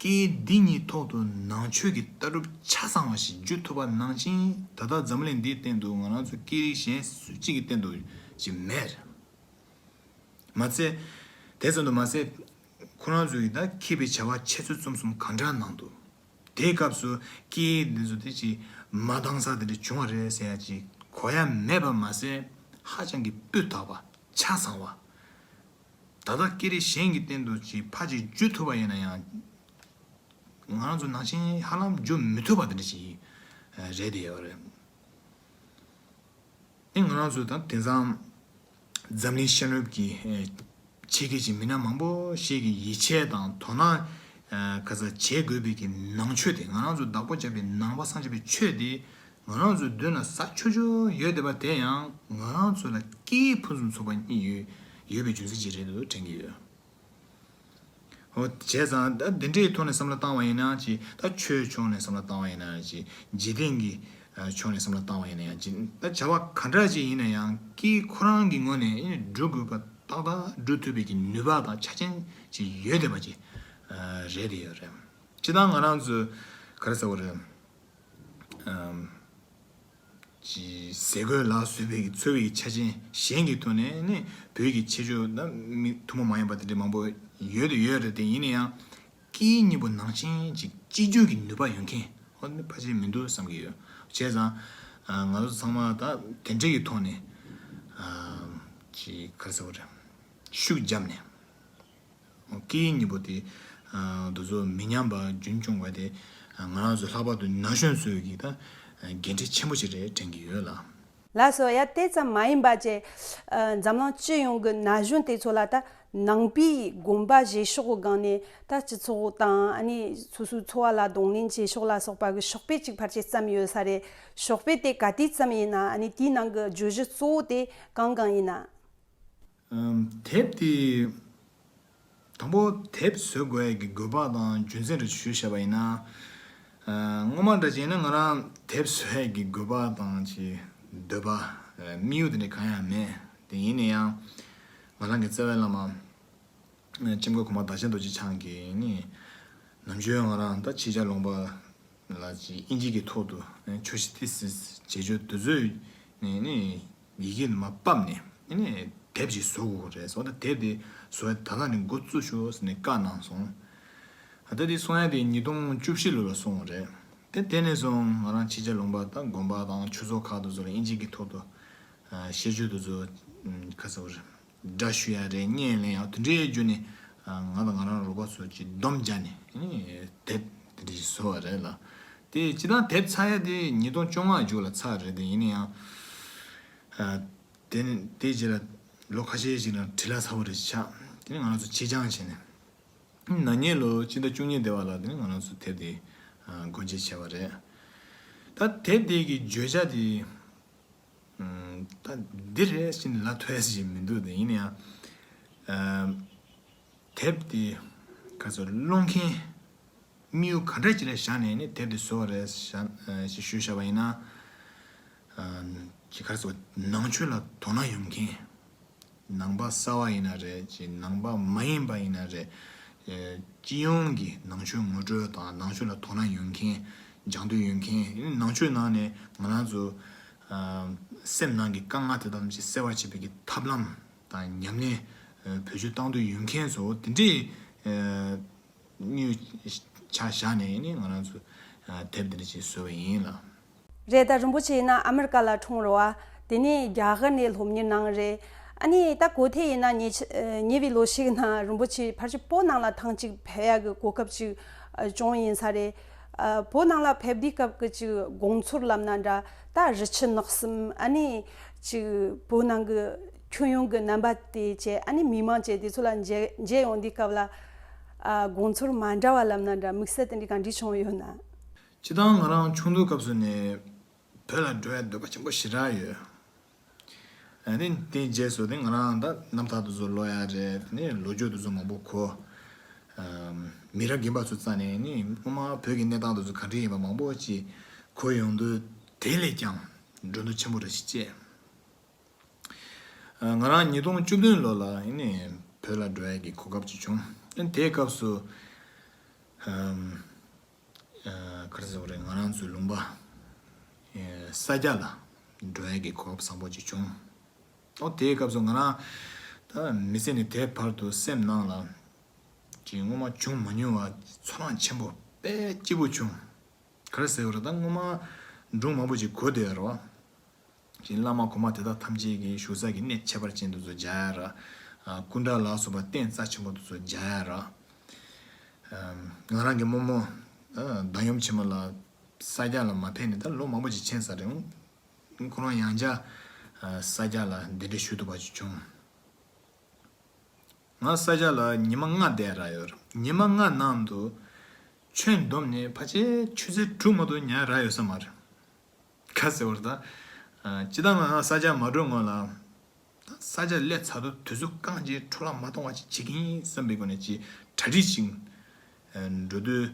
སྐད་འདི་ཉིད་ཐོག་ཏུ་ནང་ཆོས་ཀྱི་ལྟ་གྲུབ་ཆ་ཚང་བ་ཞིག་བརྒྱུད་ཐུབ་པ་ནང་བཞིན་ད་ལྟ་འཛམ་གླིང་འདིའི་སྟེང་དུ་ང་རང་ཚོ་སྐད་རིགས་གཞན་སུ་གཅིག་གི་སྟེང་དུ་ཅིག་མེད། མ་ཚད། དེ་ཙམ་དུ་མ་ཟད། ཁོ་རང་ཚོ་ཡིས་ད་མཁས་པའི་བྱ་བ་འཆད་རྩོད་རྩོམ་གསུམ་གང་འདྲ་གནང་འདུག་དེའི་སྐབས་སུ་སྐད་འདི་ཚོ་དེ་ཅིག་མ་འདང་ས་དེ་འདྲ་བྱུང་བ་རེད་ཟེར་ཡ་ཅིག་གོ་ཡ་མེད་པ་མ་ཟད་ཧ་ཅང་གི་སྤུས་དག་པ་ཆ་ཚང་བ། ད་ལྟ་སྐད་རིགས་གཞན་གྱི་སྟེང་དུ་ཅིག་ཕར་ཅིག་བརྒྱུད་ཐུབ་པ་ཡིན་ན་ཡང་། ང་རང་ཚོ་ནང་བཞིན་ཧ་ལམ་བརྒྱུད་མི་ཐུབ་པ་དེ་འདྲ་ཞིག་རེད་དེ་ཡོད་རེད། ཨེ་ང་རང་ཚོ་ད་དེང་སང་འཛམ་གླིང་ཤར་ནུབ་ཀྱི་ཨེ་ཆེད་མཁས་ཀྱི་མི་སྣ་མང་པོ་ཞིག་གིས་ཡིད་ཆེས་དང་དོ་སྣང་ཨེ་ག་ས་བྱེད་དགོས་པའི་གི་ནང་ཆོས་དེ། ང་རང་ཚོ་བདག་པོ་བརྒྱབ་པའི་ནང་པ་སངས་རྒྱས་པའི་ཆོས་དེ་ང་རང་ཚོའི་མདུན་ལ་ཟ་ཆོག་ཆོག་ཡོད་བསྡད་པ་དེ་ཡང་ང་རང་ཚོ་ལ་སྐད་ཕུན་སུམ་ཚོགས་པ་གཉིས་ཡོད་ཡོད་པའི་རྒྱུ་མཚན་ཅིག་རེད་འདུག་དྲན་གྱི་ཡོད། འོ་བྱས་ཙང་ད་འདི་འདྲའི་ཐོག་ནས་བསམ་བློ་བཏང་བ་ཡིན་ན་ཅིག་ད་ཆོས་ཕྱོགས་ནས་བསམ་བློ་བཏང་བ་ཡིན་ན་ཅིག་འཇིག་རྟེན་གྱི་ཨ་ཕྱོགས་ནས་བསམ་བློ་བཏང་བ་ཡིན་ན་ཡང་ཅིག་ད་བྱ་བ་ག་འདྲ་ཅིག་ཡིན་ན་ཡང་སྐད་ཁོ་རང་གི་ངོས་ནས་ཨེ་སྒྲུབ་དགོས་པ་ཏག་ཏག་སྒྲུབ་ཐུབ་པའི་གི་ནུས་པ་དང་ཆ་རྐྱེན་ཅིག་ཡོད་བསྡད་པ་ཅིག་ཨ་རེད་དེ་ཡོད་རེད། སྤྱིར་བཏང་ང་རང་ཚོས་ག་རེ་ཟེར་དགོས་རེད། ཨམ། ཅིག་ཟས་གོས་ལ་སོགས་པའི་འཚོ་བའི་ཆ་རྐྱེན་གཞན་གྱི་ཐོག་ནས་ནི་བོད་ཀྱི་ཆེད་སྦྱོར་ན་མི་ཐུན་མོང་མ་ཡིན་པ་དེ་འདྲ་མང་པོ་ཡོད་དུ་ཡོད་རེད་དེ། ཡིན་ན་ཡང་སྐད་གཉིས་པོ་ནང་བཞིན་ཅིག་གཅིག་གྱུར་གྱི་ནུས་པ་ཡོད་མཁན་ཧོ་ནི་ཕལ་ཆེར་མི་འདུག་བསམ་གྱི་ཡོད། བྱས་ཙང་ང་ཚོ་ཚང་མ་ད་དེ་འདྲ་གི་ཐོག་ནས་ཅིག་ག་རེ་ཟེར་དགོས་རེད། ཤུགས་བརྒྱབ་ནས། སྐད་གཉིས་པོ་དེ་འདི་ཚོ་མི་ཉམས་པ་རྒྱུན་སྐྱོང་བ་དེ་ང་རང་ཚོ་ལྷག་པར་དུ་ན་གཞོན་ཚོའི་གི་ད་འགན་འཁྲི་ཆེན་པོ་ཞིག་རེད་དྲན་གྱི་ཡོད་ལ། ལགས་སོ། ཡ་དེ་ཙམ་མ་ཡིན་པ་བཅས་འཛམ་གླིང་སྤྱི་ཡོངས་ཀྱི་ན་གཞོན་དེ་ཚོ་ལ་ད་ནང་པའི་དགོན་པ་བཞེས་ཕྱོགས་ཀྱི་སྒང་ནས་ད་སྤྱི་ཚོགས་དང་ཨ་ནི་སོ་སོའི་འཚོ་བ་ལ་གདོང་ལེན་བྱེད་ཕྱོགས་ལ་སོགས་པ་གི་ཤོག་དཔེ་གཅིག་ཕལ་ཆེར་བརྩམས་ཡོད་ས་རེད། ཤོག་དཔེ་དེ་ག་དུས་བརྩམས་ཡིན་ན་ཨ་ནི་དེའི་ནང་གི་བརྗོད་གཞི་གཙོ་བོ་དེ་གང་གང་ཡིན་ན། ཨམ། དེབ་དེ། དང་པོ་དེབ་བཟོ་དགོས་ཡས་ཀྱི་དགོས་པ་དང་རྒྱུ་མཚན་རེ་ཞུས་བཞག་པ་ཡིན་ན། ཨ། སྔོན་མ་འདྲ་བྱས་ན་ང་རང་དེབ་བཟོ་ཡས་ཀྱི་དགོས་པ་དང་ཅིག་འདོད་པ། ཨ། དམིགས་ཡུལ་དེ་འདྲ་གང་ཡང་མེད། དེ་ཡིན་ན་ཡང་ང་རང་གི་རྩ་བའི་བླ་མ་ཨ། ལྕམ་སྐུ་གོང་མ་བདག་ཆེན་རྡོ་རྗེ་འཆང་གིས་ནི་ནམ་རྒྱུན་ང་རང་ད་ཕྱི་རྒྱལ་ལུང་པ་ལ་ཅིག་ཨིན་ཇི་གི་ཐོག་ཏུ་ནི་ཆོས་ཤིག་ཏི་སི་བྱེད་རྒྱུ་དེ་ཚོའི་ནི་ནི་ཡི་གེ་མར་ཕབ་ནས་ནི་དེབ་ཅིག་བཟོ་དགོས་རེད་ཟེར་བ་དང་། དེབ་དེ་བཟོ་ཡ་ད་ལྟ་ནས་འགོ་བཙུགས་ཤོག་ཟེར་ནས་བཀའ་གནང་སོང་། ད་དེ་གསུང་ཡ་དེ་ཉིས་སྟོང་བཅུ་བཞི་ལོ་ལ་སོང་བ་རེད། དེ་དེ་ནས་བཟུང་ང་རང་ཕྱི་རྒྱལ་ལུང་པ་དང་དགོན་པ་དང་ཆོས་ཚོགས་ཁག་ཏུ་ཚོ་ལ་ཨིན་ཇི་གི་ཐོག་ཏུ་བཤད་རྒྱུ་དེ་ཚོ་ ཁ་ཚ་བར་སྒྲ་ཞུ་ཡ་རེད། བརྙན་ལེན་ཡ་དེ་འདྲའི་རྒྱུ་ནས་ང་དང་ང་རང་རོགས་པ་ཚོ་གཅིག་སྡོམ་རྒྱག་ནས་དེབ་དེ་འདྲ་ཞིག་བཟོ་བ་རེད་ལ། དེ་སྤྱི་བཏང་དེབ་ཚར་ཡ་དེ་ཉིས་སྟོང་བཅོ་ལྔ་མཇུག་ལ་ཚར་རེད། དེ་ཡིན་ན་ཡང་དེ་ནས་དེ་རྗེས་ལ་ལོ་ཁ་ཤས་ཤིག་ནང་བྲིས་ལ་ཚར་བ་རེད་ཆགས། དེ་ནས་ང་རང་ཚོ་ཕྱིར་འགྱངས་བྱས་ནས། ན་ནིང་ལོ་སྤྱི་ཟླ་བཅུ་གཉིས་དེ་བ་ལ་དེ་ནི་ང་རང་ཚོ་དེབ་དེ་སྒོ་འབྱེད་བྱས་པ་རེད། ད་དེབ་དེ་གི་བརྗོད་བྱ་དེ་ད་འདི་རེད་ཟེར་ནས་ལབ་ཐུབ་ཡ་ཞིག་མི་འདུག་དེ་ཡིན་ན་ཡང་དེབ་དེ་ག་ཚོད་ཀློག་མཁན་དམིགས་ཡུལ་ག་འདྲ་ཅིག་ལ་བཞག་ནས་ནི་དེབ་དེ་བཟོས་པ་རེད་ཞེས་ཞུས་བཞག་པ་ཡིན་ན། ཅིག་ག་ཚོད་ནང་ཆོས་ལ་དོ་སྣང་ཡོད་མཁན། ནང་པ་གསར་བ་ཡིན་ན་རེད། ཅིག་ནང་པ་མ་ཡིན་པ་ཡིན་ན་རེད། སྤྱི་ཡོངས་ཀྱི་ནང་ཆོས་ངོ་སྤྲོད་དང་ནང་ཆོས་ལ་དོ་སྣང་ཡོད་མཁན། སྦྱང་འདོད་ཡོད་མཁན། ནང་ཆོས་ནང་ནས་ང་རང་ཚོ་སེམས་ནང་གི་དཀའ་ངལ་དེ་དག་ཅིག་སེལ་བར་བྱེད་པའི་གི་ཐབས་ལམ་དང་ཉམས་ལེན་བེད་སྤྱོད་གཏང་འདོད་ཡོད་མཁན་ཚོ་དེ་འདྲའི་དམིགས་ཡུལ་ཆ་བཞག་ནས་ནི་ང་རང་ཚོ་དེབ་འདི་འདྲ་ཅིག་བཟོས་པ་ཡིན་ལ། རེད། ད་རིན་པོ་ཆེ་ཡིན་ན་ཨ་མི་རི་ཀ་ལ་འཁྲུངས་རེད་བ། དེ་ནས་རྒྱ་གར་ནས་སློབ་གཉེར་གནང་རེད། ཨ་ནི་ད་གོ་ཐོས་ཡིན་ན་ཉེ་ཆ་ཉེ་བའི་ལོ་ཞིག་ནང་རིན་པོ་ཆེ་ཕལ་ཆེར་བོད་ནང་ལ་ཐེངས་གཅིག་ཕེབས་ཡག་གི་གོ་སྐབས་ཅིག་བྱུང་ཡིན་ས་རེད། བོད་ནང་ལ་ཕེབས་དུས་སྐབས་ཀྱི་ཅིག་དགོངས་ཚུལ་ལབ་ན་འདྲ། ད་རི་ཆུ་ནགས་གསུམ། ཨ་ནི་ཅིག་བོད་ནང་གི་ཁྱོན་ཡོངས་ཀྱི་རྣམ་པ་དེ་བཅས། ཨ་ནི་མི་མང་བཅས་དེ་ཚོ་ལ་མཇལ་མཇལ་ཡོང་དུས་སྐབས་ལ་དགོངས་ཚུལ་མ་འདྲ་བ་ལབ་ན་འདྲ། དམིགས་བསལ་དེ་འདྲ་གང་འདྲ་བྱུང་ཡོད་ན། སྤྱིར་བཏང་ང་རང་ཆུང་དུས་སྐབས་སུ་ནས་བོད་ལ་འགྲོ་ཡ་འདོད་པ་ཆེན་པོ་ཞེ་དྲག་ཡོད། ཨ་ནི་དེའི་རྗེས་སུ་དེ་ང་རང་ད་རྣམ་ཐར་དེ་ཚོ་ཀློག་ཡ་རེད། དེ་ནས་ལོ་རྒྱུས་དེ་ཚོ་མང་པོ་གོ། མི་རབས་རྒན་པ་ཚོ་རྩ་ནས་ནི་སྔོན་མ་བོད་ཀྱི་གནས་སྟངས་དེ་ཚོ་ག་འདྲ་ཡིན་པ་མང་པོ་ཅིག་གོ་ཡོང་དུས་དེ་ལས་ཀྱང་འགྲོ་འདོད་ཆེན་པོ་རེ་ཞིག་སྐྱེས། ང་རང་ཉིས་སྟོང་བཅུ་བདུན་ལོ་ལ་ཨ་ནི་བོད་ལ་འགྲོ་ཡ་གི་གོ་སྐབས་ཅིག་བྱུང་། དེའི་སྐབས་སུ་ག་རེ་ཟེར་དགོས་རེད། ང་རང་ཚོའི་ལུང་པ་ས་སྐྱ་ལ་འགྲོ་ཡ་གི་གོ་སྐབས་བཟང་པོ་ཅིག་བྱུང་། ཨོ་དེའི་སྐབས་སུ་ང་རང་ད་མི་ཚེ་ནི་དེའི་བར་དུ་སེམས་ནང་ལ་ཅིག་སྔོན་མ་བྱུང་མ་མྱོང་བ་ཚོར་སྣང་ཆེན་པོ་དཔེ་སྐྱིད་པོ་བྱུང་། ག་རེ་ཟེར་དགོས་རེད། ད་སྔོན་མ་སྒྲུང་མང་པོ་ཅིག་གོ་བསྡད་ཡོད་རེད་བ། ཅིག་བླ་མ་གོང་མ་དེ་དག་ཐམས་ཅད་ཀྱི་བཞུགས་ས་གི་གནས་ཁྱད་པར་ཅན་དེ་ཚོ་མཇལ་ཡ་ར། སྐུ་འདྲ་ལ་སོགས་པ་རྟེན་རྩ་ཆེན་པོ་དེ་ཚོ་མཇལ་ཡ་ར། ང་རང་གི་རྨོ་མོ་བདག་ཉམས་ཆེན་མོ་ལགས་ས་སྐྱ་ལ་མ་ཕེབས་ནས་ད་ལོ་མང་པོ་ཅིག་ཕྱིན་ས་རེད། ཁོ་རང་ཡང་བསྐྱར་ས་སྐྱ་ལ་གདན་འདྲེན་ཞུ་ཐུབ་པ་ཅིག་བྱུང་། ང་ས་སྐྱ་ལ་ཉི་མ་ལྔ་བསྡད་ར་ཡོད། ཉི་མ་ལྔ་ནང་དུ་ཆོས་བསྡོམས་ནས་ཕལ་ཆེར་ཆུ་ཚོད་དྲུག་མ་གཏོགས་ཉལ་ར་ཡོད་ས་མ་རེད། ག་ཟེར་བར་ད། སྤྱིར་བཏང་ང་ས་སྐྱ་མ་འགྲོ་སྔོན་ལ། ས་སྐྱ་སླེབས་ཚར་དུས་དུས་ཚོད་རྐང་གཅིག་འཕྲོ་བརླག་མ་གཏོང་བ་ཅིག་བྱེད་ཀྱི་ཡིན་བསམ་པའི་སྒོ་ནས་ཅིག་གྲ་སྒྲིག་ཅིག་འགྲོ་དུས།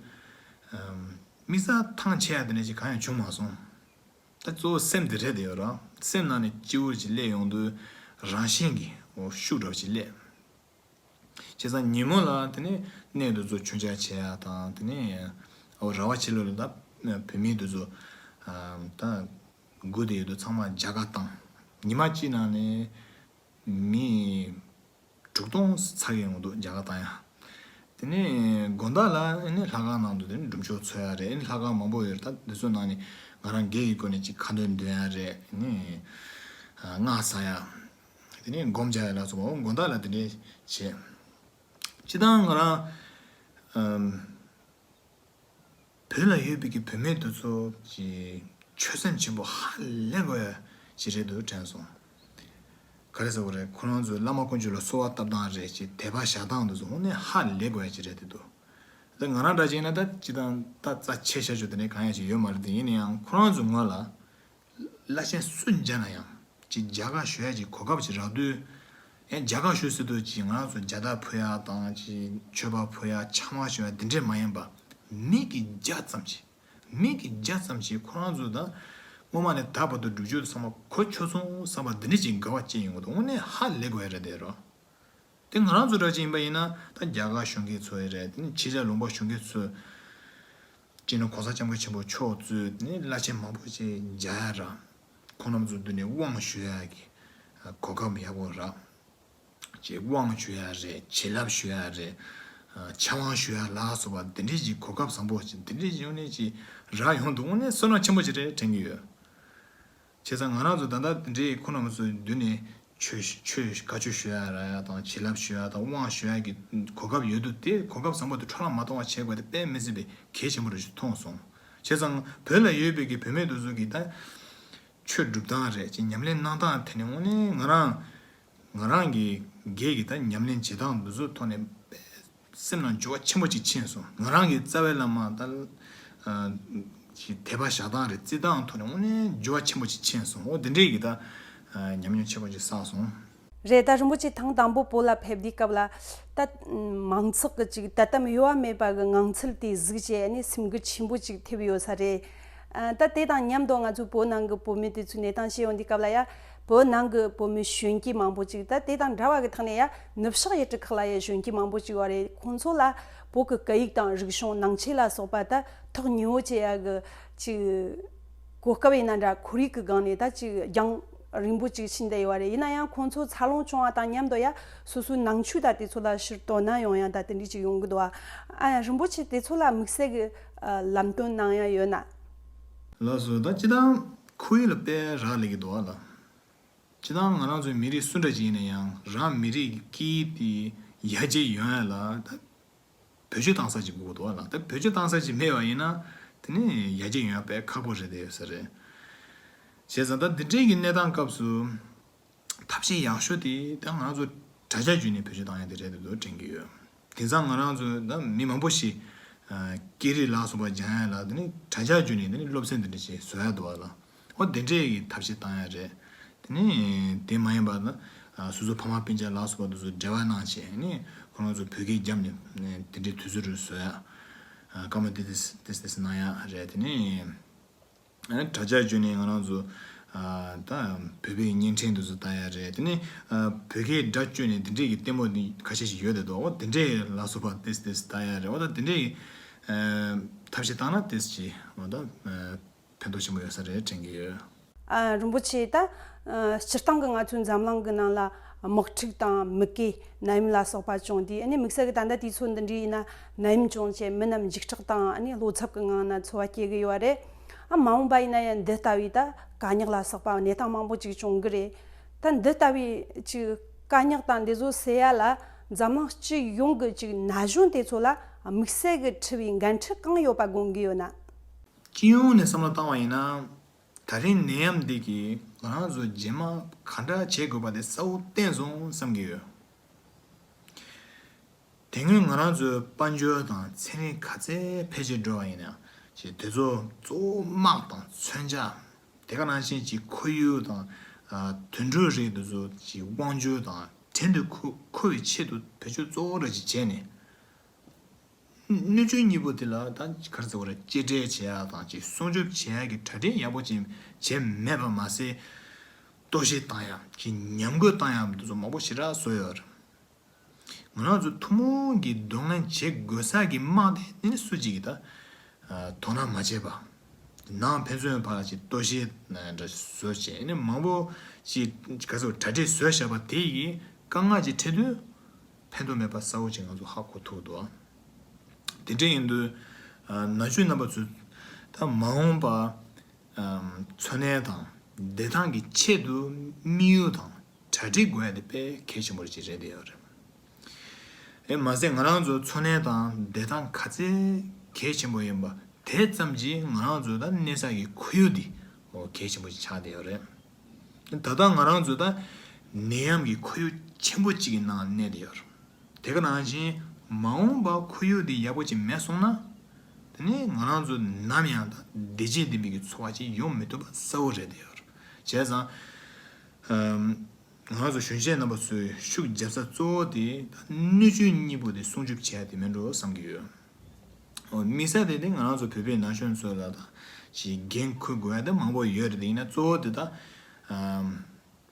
དམིགས་བསལ་ཐང་ཆད་ཡ་དེ་འདྲ་ཅིག་གང་ཡང་བྱུང་མ་སོང་། ད་གཙོ་བོ་སེམས་དེ་རེད་དེ་ཡོད་ར། སེམས་ནང་ནས་སྐྱིད་པོ་ཅིག་སླེབས་ཡོང་དུས་རང་བཞིན་གྱིས་འོ་ཤུགས་འདྲ་བོ་ཅིག་སླེབས། བྱས་ཙང་ཉིན་མོ་ལ་དེ་ནས་གནས་འདི་ཚོ་མཆོད་མཇལ་བྱེད་ཡ་དང་དེ་ནས་འོ་ར་བ་ཕྱི་ལོགས་ལ་ད་བུད་མེད་འདི་ཚོ་ད་སྒུག་བསྡད་ཡོད་དུས་ཚང་མ་མཇལ་ཁ་བཏང་། ཉི་མ་གཅིག་ནང་ནས་མི་དྲུག་སྟོང་ཚར་ཡོང་འདུག་མཇལ་ཁ་བཏང་ཡ། དེ་ནས་དགོང་དག་ལ་ཨ་ནི་ལྷ་ཁང་ནང་དུ་དེ་ནས་སྒྲུབ་མཆོད་འཚོགས་ཡ་རེད། ཨ་ནི་ལྷ་ཁང་མང་པོ་ཡོད་རེད། ད་འདི་ཚོ་ནང་ནས་ང་རང་སྒེར་གྱི་སྒོ་ནས་ཅིག་ཁ་འདོན་འདོན་ཡ་རེད། ཨ་ནི་སྔགས་བཟླ་ཡ། དེ་ནས་སྒོམ་རྒྱག་ཡ་ལ་སོགས་པ་འོ་དགོང་དག་ལ་དེ་འདྲས་བྱེད། སྤྱིར་བཏང་ང་རང་ཨམ། བོད་ལ་ཡོད་པའི་གི་བུད་མེད་དེ་ཚོ་གི་ཆོད་སེམས་ཆེན་པོ་ཧ་ལས་དགོས་ཡ་ཅིག་རེད་འདུག་དྲན་སོང་། ག་རེ་ཟེར་དགོས་རེད། ཁོ་རང་ཚོས་བླ་མ་དཀོན་མཆོག་ལ་གསོལ་བ་བཏབ་སྟངས་རེད་ཅེས་དད་པ་བཞག་སྟངས་དེ་ཚོ་དངོས་གནས་ཧ་ལས་དགོས་ཡ་ཅིག་རེད་དེ་འདུག་ད་ང་རང་འདྲ་ཅིག་ཡིན་ན་ད་སྤྱིར་བཏང་ད་རྩ་ཆེ་ཤ་ཆུ་དེ་འདྲའི་གང་ཡང་ཞིག་ཡོད་མ་རེད་དེ། ཡིན་ན་ཡང་ཁོ་རང་ཚོའི་ངོས་ལ་བླ་ཆེན་སུ་མཇལ་ན་ཡང་ཅིག་མཇལ་ཁ་ཞུ་ཡ་ཅིག་གོ་སྐབས་ཅིག་རག་དུས། ཡང་མཇལ་ཁ་ཞུ་ཟེར་དུས་ཅིག་ང་རང་ཚོ་མཇལ་དར་ཕུལ་ཡ་དང་ཅིག་མཆོད་པ་ཕུལ་ཡ་ཕྱག་དམར་ཞུ་ཡ་འདི་འདྲས་མ་ཡིན་པ། མིག་གིས་མཇལ་ཙམ་ཅིག་མིག་གིས་མཇལ་ཙམ་ཞིག་ཁོ་རང་ཚོ་ད་སྔོན་མ་ནས་ད་བར་དུ་སྒྲུབ་བརྒྱུད་ཚང་མ་གོ་ཆོད་སོང་བསམ་པ་འདི་འདྲ་ཅིག་དགའ་བ་སྐྱེ་ཡོང་གི་འདུག་དངོས་གནས་ཧ་ལས་དགོས་ཡ་རེད་དེ་རོ། དེ་ང་རང་ཚོ་འདྲ་ཅིག་ཡིན་པ་ཡིན་ན་ད་རྒྱ་གར་གཞོན་སྐྱེས་ཚོ་ཡི་རེད། དེ་ནི་ཕྱི་རྒྱལ་ལུང་པ་གཞོན་སྐྱེས་ཚོས་སྤྱིར་ན་གོང་ས་སྐྱབས་མགོན་ཆེན་པོ་མཆོག་གཙོས་དེ་ནི་བླ་ཆེན་མང་པོ་ཅིག་མཇལ་ཡ་ར། ཁོང་རྣམ་ཚོའི་མདུན་ནས་དབང་ཞུ་ཡ་གི་གོ་སྐབས་ཡག་པོ་རག་ཅེས་དབང་ཞུ་ཡ་རེད། བྱིན་རླབས་ཞུ་ཡ་རེད། ཕྱག་དབང་ཞུ་ཡ་ལ་སོགས་པ་འདི་འདྲའི་ཅིག་གོ་སྐབས་བཟང་པོ་ཅིག་འདི་འདྲའི་ཅིག་ཡོང་ནས་ཅིག་རག་ཡོང་འདུག་དངོས་གནས་བསོད་ནམས་ཆེན་པོ་ཅིག་རེད་དྲན་གྱི་ཡོད། བྱས་ཙང་ང་རང་ཚོ་ད་ལྟ་འདི་འདྲའི་ཁོང་རྣམ་ཚོའི་མདུན་ནས་ ཆོས་ཆོས་བཀའ་ཆོས་ཞུ་ཡ་རག་ཡ་དང་བྱིན་རླབས་ཞུ་ཡ་དང་དབང་ཞུ་ཡ་གི་གོ་སྐབས་ཡོད་དུས་དེ་གོ་སྐབས་བཟང་པོ་དེ་འཕྲོ་བརླག་མ་གཏོང་བ་བྱེད་དགོས་དེ་དཔེ་མི་སྲིད་པའི་གལ་ཆེན་པོ་རེད་ཞེས་མཐོང་སོང་། བྱས་ཙང་བོད་ལ་ཡོད་པའི་གི་བུད་མེད་དེ་ཚོ་གི་ད་ཆོས་སྒྲུབ་སྟངས་རེད་ཅེས་ཉམས་ལེན་གནང་སྟངས་དེ་ནི་དངོས་གནས་ང་རང་ང་རང་གི་སྒེར་གྱི་ད་ཉམས་ལེན་བྱེད་སྟངས་འདི་ཚོའི་ཐོག་ནས་སེམས་ནང་འགྱུར་བ་ཆེན་པོ་ཅིག་ཕྱིན་སོང་། ང་རང་གི་རྩ་བའི་བླ་མ་ད་ཅིག་དད་པ་བཞག་སྟངས་རེད་བརྩི་སྟངས་ཐོག་ནས་དངོས་གནས་འགྱུར་བ་ཆེན་པོ་ཅིག་ཕྱིན་སོང་། འོ་དེ་འདྲས་ཀྱི་ད་ཉམས་མྱོང་ཆེན་པོ་ཅིག་བསགས་སོང་། རེད། ད་རིན་པོ་ཆེ་ཐེངས་དང་པོ་བོད་ལ་ཕེབས་དུས་སྐབས་ལ་ད་མང་ཚོགས་ཀྱི་ཅིག་དད་དམ་གཡོ་བ་མེད་པ་གི་ངང་ཚུལ་དེ་གཟིགས་བྱས་ནས་སེམས་འགུལ་ཆེན་པོ་ཅིག་ཐེབས་ཡོད་ས་རེད། ཨ། ད་དེ་དང་མཉམ་དུ་ང་ཚོའི་བོད་ནང་གི་བོད་མི་དེ་ཚོའི་གནས་སྟངས་བཤད་ཡོང་དུས་སྐབས་ལ་ཡ། བོད་ནང་གི་བོད་མི་གཞོན་སྐྱེས་མང་པོ་ཅིག་ད་དེ་དང་འདྲ་བ་གི་ཐོག་ནས་ཡ་ནུབ་ཕྱོགས་ཡུལ་གྲུ་ཁག་ལ་ཡ་གཞོན་སྐྱེས་མང་པོ་ཅིག་ཡོད་རེད། ཁོང་ཚོ་ལ་བོད་ཀྱི་སྐད་ཡིག་དང་རིག་གཞུང་ནང་ཆོས་ལ་སོགས་པ་ད་ཐོག་ཉེ་བོ་བྱེད་ཡ་གི་ཅིག་གོ་སྐབས་ཡིན་ན་འདྲ་ཁོར་ཡུག་གི་སྒང་ནས་ད་ཅིག་རྒྱང་རིང་པོ་ཅིག་ཕྱིན་བསྡད་ཡོད་རེད། ཡིན་ན་ཡང་ཁོང་ཚོ་འཚར་ལོངས་བྱུང་བ་དང་མཉམ་དུ་ཡ་སོ་སོའི་ནང་ཆོས་ད་དེ་ཚོ་ལ་ཕྱིར་དོ་སྣང་ཡོང་ཡ་ད་དེ་འདྲ་ཅིག་ཡོང་གི་འདུག་ཨ། ཨ། རིན་པོ་ཆེ་དེ་ཚོ་ལ་དམིགས་བསལ་གི་ཨ། ལམ་སྟོན་གནང་ཡ་ཡོད་ན། ལགས་སོ། ད་སྤྱིར་བཏང་ཁོར་ཡུག་ལ་དཔེ་རག་ལས་ཀྱི་འདུག་ཨ་ལ། སྤྱིར་བཏང་ང་རང་ཚོའི་མི་རིགས་སུ་འདྲ་ཅིག་ཡིན་ན་ཡང་རང་མི་རིགས་ཀྱི་སྐད་ཡིག་དེ་ཡར་རྒྱས་ཡོང་ཡ་ལ་ད་བེད་སྤྱོད་བཏང་ས་ཅིག་དགོས་ཀྱི་འདུག་ཨ་ལ། ད་བེད་སྤྱོད་བཏང་ས་ཅིག་མེད་པ་ཡིན་ན་དེ་ནི་ཡར་རྒྱས་ཡོང་ཡ་དཔེ་ཁག་པོ་རེད་བསྡད་ཡོད་ས་རེད། བྱས་ཙང་ད་འདི་འདྲའི་གི་གནས་སྟངས་སྐབས་སུ། ཐབས་ཤེས་ཡག་ཤོས་དེ་ད་ང་རང་ཚོ་དྲ་རྒྱ་བརྒྱུད་ནས་བེད་སྤྱོད་བཏང་ཡ་དེ་རེད་འདུག་དྲན་གྱི་ཡོད། དེང་སང་ང་རང་ཚོ་ད་མི་མང་པོ་ཞིག་ཨ། སྐད་རིགས་ལ་སོགས་པ་སྦྱང་ཡ་ལ་དེ་ནི་དྲ་རྒྱ་བརྒྱུད་ནས་དེ་ནི་སློབ་ཚན་དེ་འདྲ་ཞིག་བཟོ་ཡ་འདུག་བ་ལ། ཨོ་དེ་འདྲས་ཀྱི་ཐབས་ཤེས་བཏང་ཡ་རེད། དེ་ནི་དེ་མ་ཡིན་པ་ན་ཨ། སོ་སོ་ཕ་མ་སྤུན་ཀྱག་ལ་སོགས་པ་དེ་ཚོ་འབྲེལ་བ་གནང་བྱས་ནི་ཁོ་རང་ཚོ་བོད་སྐད་རྒྱབ་ནས་དེ་འདྲའི་དུས་ཚོད་རེ་བཟོ་ཡ། ཨ། བཀའ་མོལ་ཏེ་ཏེ་ཏེ་ཏེ་གནང་ཡ་རེད། དེ་ནི། ཨ། དྲ་རྒྱ་བརྒྱུད་ནས་ང་རང་ཚོ་ཨ། ད་བོད་པའི་བརྙན་འཕྲིན་དེ་ཚོ་ལྟ་ཡ་རེད། དེ་ནས་ཨ། བོད་སྐད་སྒྲ་བསྐྱོན་ནས་འདི་འདྲས་ཀྱི་ལྟད་མོ་འདི་ཁ་ཤས་ཤིག་ཡོད་དེ་འདུག་འོ་དེ་འདྲས་ལ་སོགས་པ་ཏེས་ཏེས་ལྟ་ཡ་རེད། འོ་ད་དེ་འདྲས་ཀྱི་ཨ། ཐབས་ཤེས་བཏང་ན་ཏེས་ཀྱི་འོ་ད་ཨ། ཕན་ཐོགས་ཆེན་པོ་ཡོད་ས་རེད་དྲན་གྱི་ཡོད། ཨ། རིན་པོ་ཆེ་ད་ཨ། སྤྱིར་བཏང་གི་ང་ཚོའི་འཛམ་གླིང་གི་ནང་ལ་དམག་འཁྲུག་དང་མུ་གེ་ནད་ཡམས་ལ་སོགས་པ་བྱུང་དུས་ཨ་ནི་དམིགས་བསལ་གྱི་ད་ལྟ་དུས་ཚོད་འདི་འདྲའི་ཡིན་ན་ནད་ཡམས་བྱུང་བྱས་མི་རྣམས་འཇིགས་སྐྲག་དང་ཨ་ནི་བློ་འཚབ་ཀྱི་ངང་ན་འཚོ་བ་སྐྱེལ་གི་ཡོད་རེད། ཨ། མ་འོངས་པ་ཡིན་ན་ཡང་འདི་ལྟ་བུའི་ད་དཀའ་རྙོག་ལ་སོགས་པ་གནས་སྟངས་མང་པོ་ཅིག་བྱུང་གི་རེད། ད་འདི་ལྟ་བུའི་ཅིག་དཀའ་རྙོག་དང་འདི་ཚོ་སེལ་ཡ་ལ་འཛམ་གླིང་སྤྱི་ཡོངས་ཀྱི་ཅིག་ན་གཞོན་དེ་ཚོ་ལ་དམིགས་བསལ་གྱི་འཁྲི་བའི་འགན་འཁྲི་གང་ཡོད་པ་དགོངས་ཀྱི་ཡོད་ན། སྤྱི་ཡོངས་ནས་བསམ་བློ་བཏང་བ་ཡིན་ན། ད་རིང་ནད་ཡམས་འདི་གིས་ང་རང་ཚོ་རྗེས་མ་ག་འདྲ་བྱེད་དགོས་པ་དེ་གསལ་བོ་བསྟན་སོང་བསམ་གྱི་ཡོད། དེ་སྔོན་ང་རང་ཚོའི་དཔལ་འབྱོར་དང་ཚན་རིག་ག་ཚད་འཕེལ་རྒྱས་འགྲོ་བ་ཡིན་ན་ཅིག་དེ་ཚོ་གཙོ་བོ་དམག་དང་མཚོན་ཆ། དེ་ག་ནང་བཞིན་ཅིག་ཁོར་ཡུག་དང་ཨ། དུད་འགྲོའི་རིགས་དེ་ཚོ་ཅིག་དབང་སྒྱུར་དང་བྲན་དུ་འཁོལ་འཁོལ་བའི་ཆེད་དུ་བེད་སྤྱོད་གཙོ་བོ་ར་ཅིག་བྱས་ནས། སྣོད་བཅུད་གཉིས་པོ་དེ་ལ་ད་ག་རེ་ཟེར་དགོས་རེད། གཅེས་སྤྲས་བྱེད་ཡག་དང་ཅིག་སྲུང་སྐྱོབ་བྱེད་ཡག་གི་གྲ་སྒྲིག་ཡག་པོ་ཅིག་བྱས་མེད་པ་མ་ཟད། གཏོར་བཤིག་བཏང་ཡག་ཅིག་ཉམས་རྒུད་བཏང་ཡག་འདི་ཚོ་མང་པོ་ཞེ་དྲག་བཟོས་ཡོད་རེད། ང་རང་ཚོ་ཐུན་མོང་གི་གདོང་ལེན་བྱེད་དགོས་ས་གི་དམག་དེ་ནི་སུ་གཅིག་གིས་ད་དོ་སྣང་མ་བྱས་པ། ནང་ཕན་ཚུན་བར་ལ་ཅིག་གཏོར་བཤིག་འདྲ་བཟོས་བྱས་ནས་མང་པོ་ཅིག་ག་ཚོད་གྲ་སྒྲིག་བཟོས་བཞག་པ་དེ་ཡི་དཀའ་ངལ་ཅིག་འཕྲད་དུས་ཕན་ཐོགས་མེད་པ་གསལ་བོ་ཅིག་ང་ཚོ་ཧ་གོ་ཐུབ་འདུག་དེ་འདྲ་ཡིན་དུས་ན་གཞོན་རྣམ་པ་ཚོས་ད་མ་འོངས་པ་འཚོ་གནས་དང་བདེ་ཐང་གི་ཆེད་དུ་དམིགས་ཡུལ་དང་གྲ་སྒྲིག་དགོས་ཡ་དེ་དཔེ་གལ་ཆེན་པོ་ཅིག་རེད་བསྡད་ཡོད་རེད། ཨེ་མ་ཟད་ང་རང་ཚོ་འཚོ་གནས་དང་བདེ་ཐང་ག་ཚད་གལ་ཆེན་པོ་ཡིན་པ་དེ་ཙམ་གྱིས་ང་རང་ཚོ་ད་གནས་ས་ཀྱི་ཁོར་ཡུག་འདི་མོ་གལ་ཆེན་པོ་ཞིག་ཆགས་བསྡད་ཡོད་རེད། ད་ལྟ་ང་རང་ཚོ་ད་ནད་ཡམས་ཀྱི་ཁོར་ཡུག་ཆེན་པོ་གཅིག་གི་ནང་གནས་བསྡད་ཡོད་རེད། དེ་ག་ནང་བཞིན་མ་འོངས་པ་ཁོར་ཡུག་འདི་ཡག་པོ་ཅིག་མེད་སོང་ན། དེ་ནས་ང་རང་ཚོ་ནམ་ཡང་ད་བདེ་སྐྱིད་ལྡན་པའི་གི་འཚོ་བ་ཅིག་ཡོང་མི་ཐུབ་པ་གསལ་བོ་རེད་བསྡད་ཡོད་རེད། བྱས་ཙང་། ཨམ། ང་རང་ཚོ་གཞོན་སྐྱེས་རྣམ་པ་ཚོས་ཤུགས་རྒྱབ་ས་གཙོ་བོ་དེ་ད་སྣོད་བཅུད་གཉིས་པོ་དེ་སྲུང་སྐྱོབ་བྱེད་ཡ་དེ་མིན་འགྲོ་བསམ་གྱི་ཡོད། འོ་དམིགས་བསལ་དེ་དེ་ང་རང་ཚོ་བོད་པའི་ན་གཞོན་ཚོ་ལ་ད་ཅིག་འགན་འཁུར་དགོས་ཡ་དེ་མང་པོ་ཡོད་རེད། དེ་ཡིན་ན་གཙོ་བོ་དེ་ད་ཨམ།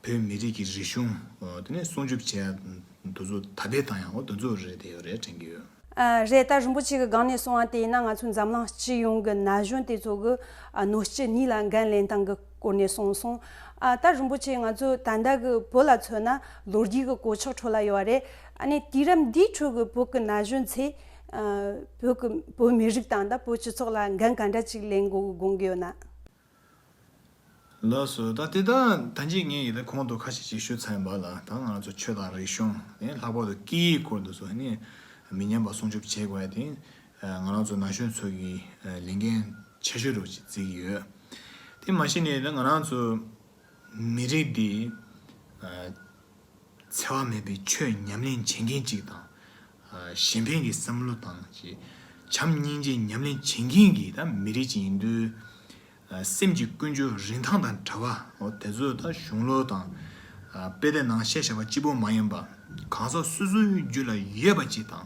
བོད་མི་རིགས་ཀྱི་རིག་གཞུང་དེ་ནས་སྲུང་སྐྱོབ་བྱེད་ཡ་དེ་ཚོ་དར་སྤེལ་བཏང་ཡ་འོ་དེ་ཚོ་རེད་བསྡད་ཡོད་རེད་དྲན་གྱི་ཡོད། ཨ། རེད། ད་རིན་པོ་ཆེ་གི་སྒང་ནས་གསུངས་པ་དེ་ཡིན་ན་ང་ཚོའི་འཛམ་གླིང་སྤྱི་ཡོངས་ཀྱི་ན་གཞོན་དེ་ཚོ་གི་ཨ། སྣོད་བཅུད་གཉིས་ལ་འགན་ལེན་སྟངས་ཀྱི་སྐོར་ནས་གསུངས་སོང་། ཨ། ད་རིན་པོ་ཆེ་ང་ཚོ་ད་ལྟ་གི་བོད་ལ་མཚོན་ན་ལོ་རྒྱུས་ཀྱི་གོད་ཆག་ཁྲོད་ལ་ཡོད་པ་རེད། ཨ་ནི་དུས་རབས་འདིའི་ཁྲོད་ཀྱི་བོད་ཀྱི་ན་གཞོན་ཚོས་ཨ། བོད་ཀྱི་བོད་མི་རིགས་དང་ད་བོད་སྤྱི་ཚོགས་ལ་འགན་ག་འདྲ་ཅིག་ལེན་དགོས་དགོངས་ཀྱི་ཡོད་ན། ལགས་སོ། ད་དེ་ད་ད་ཅི་ངས་ཡི་ད་གོང་དུ་ཁ་ཤས་ཅིག་ཞུས་ཚར་ཡིན་པ་ལ། ད་ང་རང་ཚོ་ཆོས་དང་རིག་གཞུང་ནི་ལྷག་པར་དུ་སྐད་ཡིག་སྐོར་དུ་ཚོ་ནི་མི་ཉམས་པ་སྲུང་སྐྱོབ་བྱེད་དགོས་ཡ་དེ་ང་རང་ཚོ་ན་གཞོན་ཚོ་གི་ལས་འགན་ཆེ་ཤོས་རུ་ཅིག་བརྩི་གི་ཡོད། དེ་མ་གཞི་ནས་ད་ང་རང་ཚོ་མི་རིགས་འདི་འཚེ་བ་མེད་པའི་ཆོས་ཉམས་ལེན་བྱེད་མཁན་ཅིག་དང་། གཞན་ཕན་གྱི་བསམ་བློ་དང་ཅིག་བྱམས་སྙིང་རྗེ་ཉམས་ལེན་བྱེད་མཁན་གྱི་ད་མི་རིགས་ཅིག་ཡིན་དུས། སེམས་ཀྱི་ཀུན་སྤྱོད་རིན་ཐང་དང་བྲལ་བ་འོ་དེ་ཚོ་ད་གཞུང་ལུགས་དང་། དཔེ་དེབ་ནང་བཤད་བཞག་པ་གཅིག་པོ་མ་ཡིན་པ། གང་ཟག་སོ་སོའི་རྒྱུད་ལ་ཡོད་པ་ཅིག་དང་།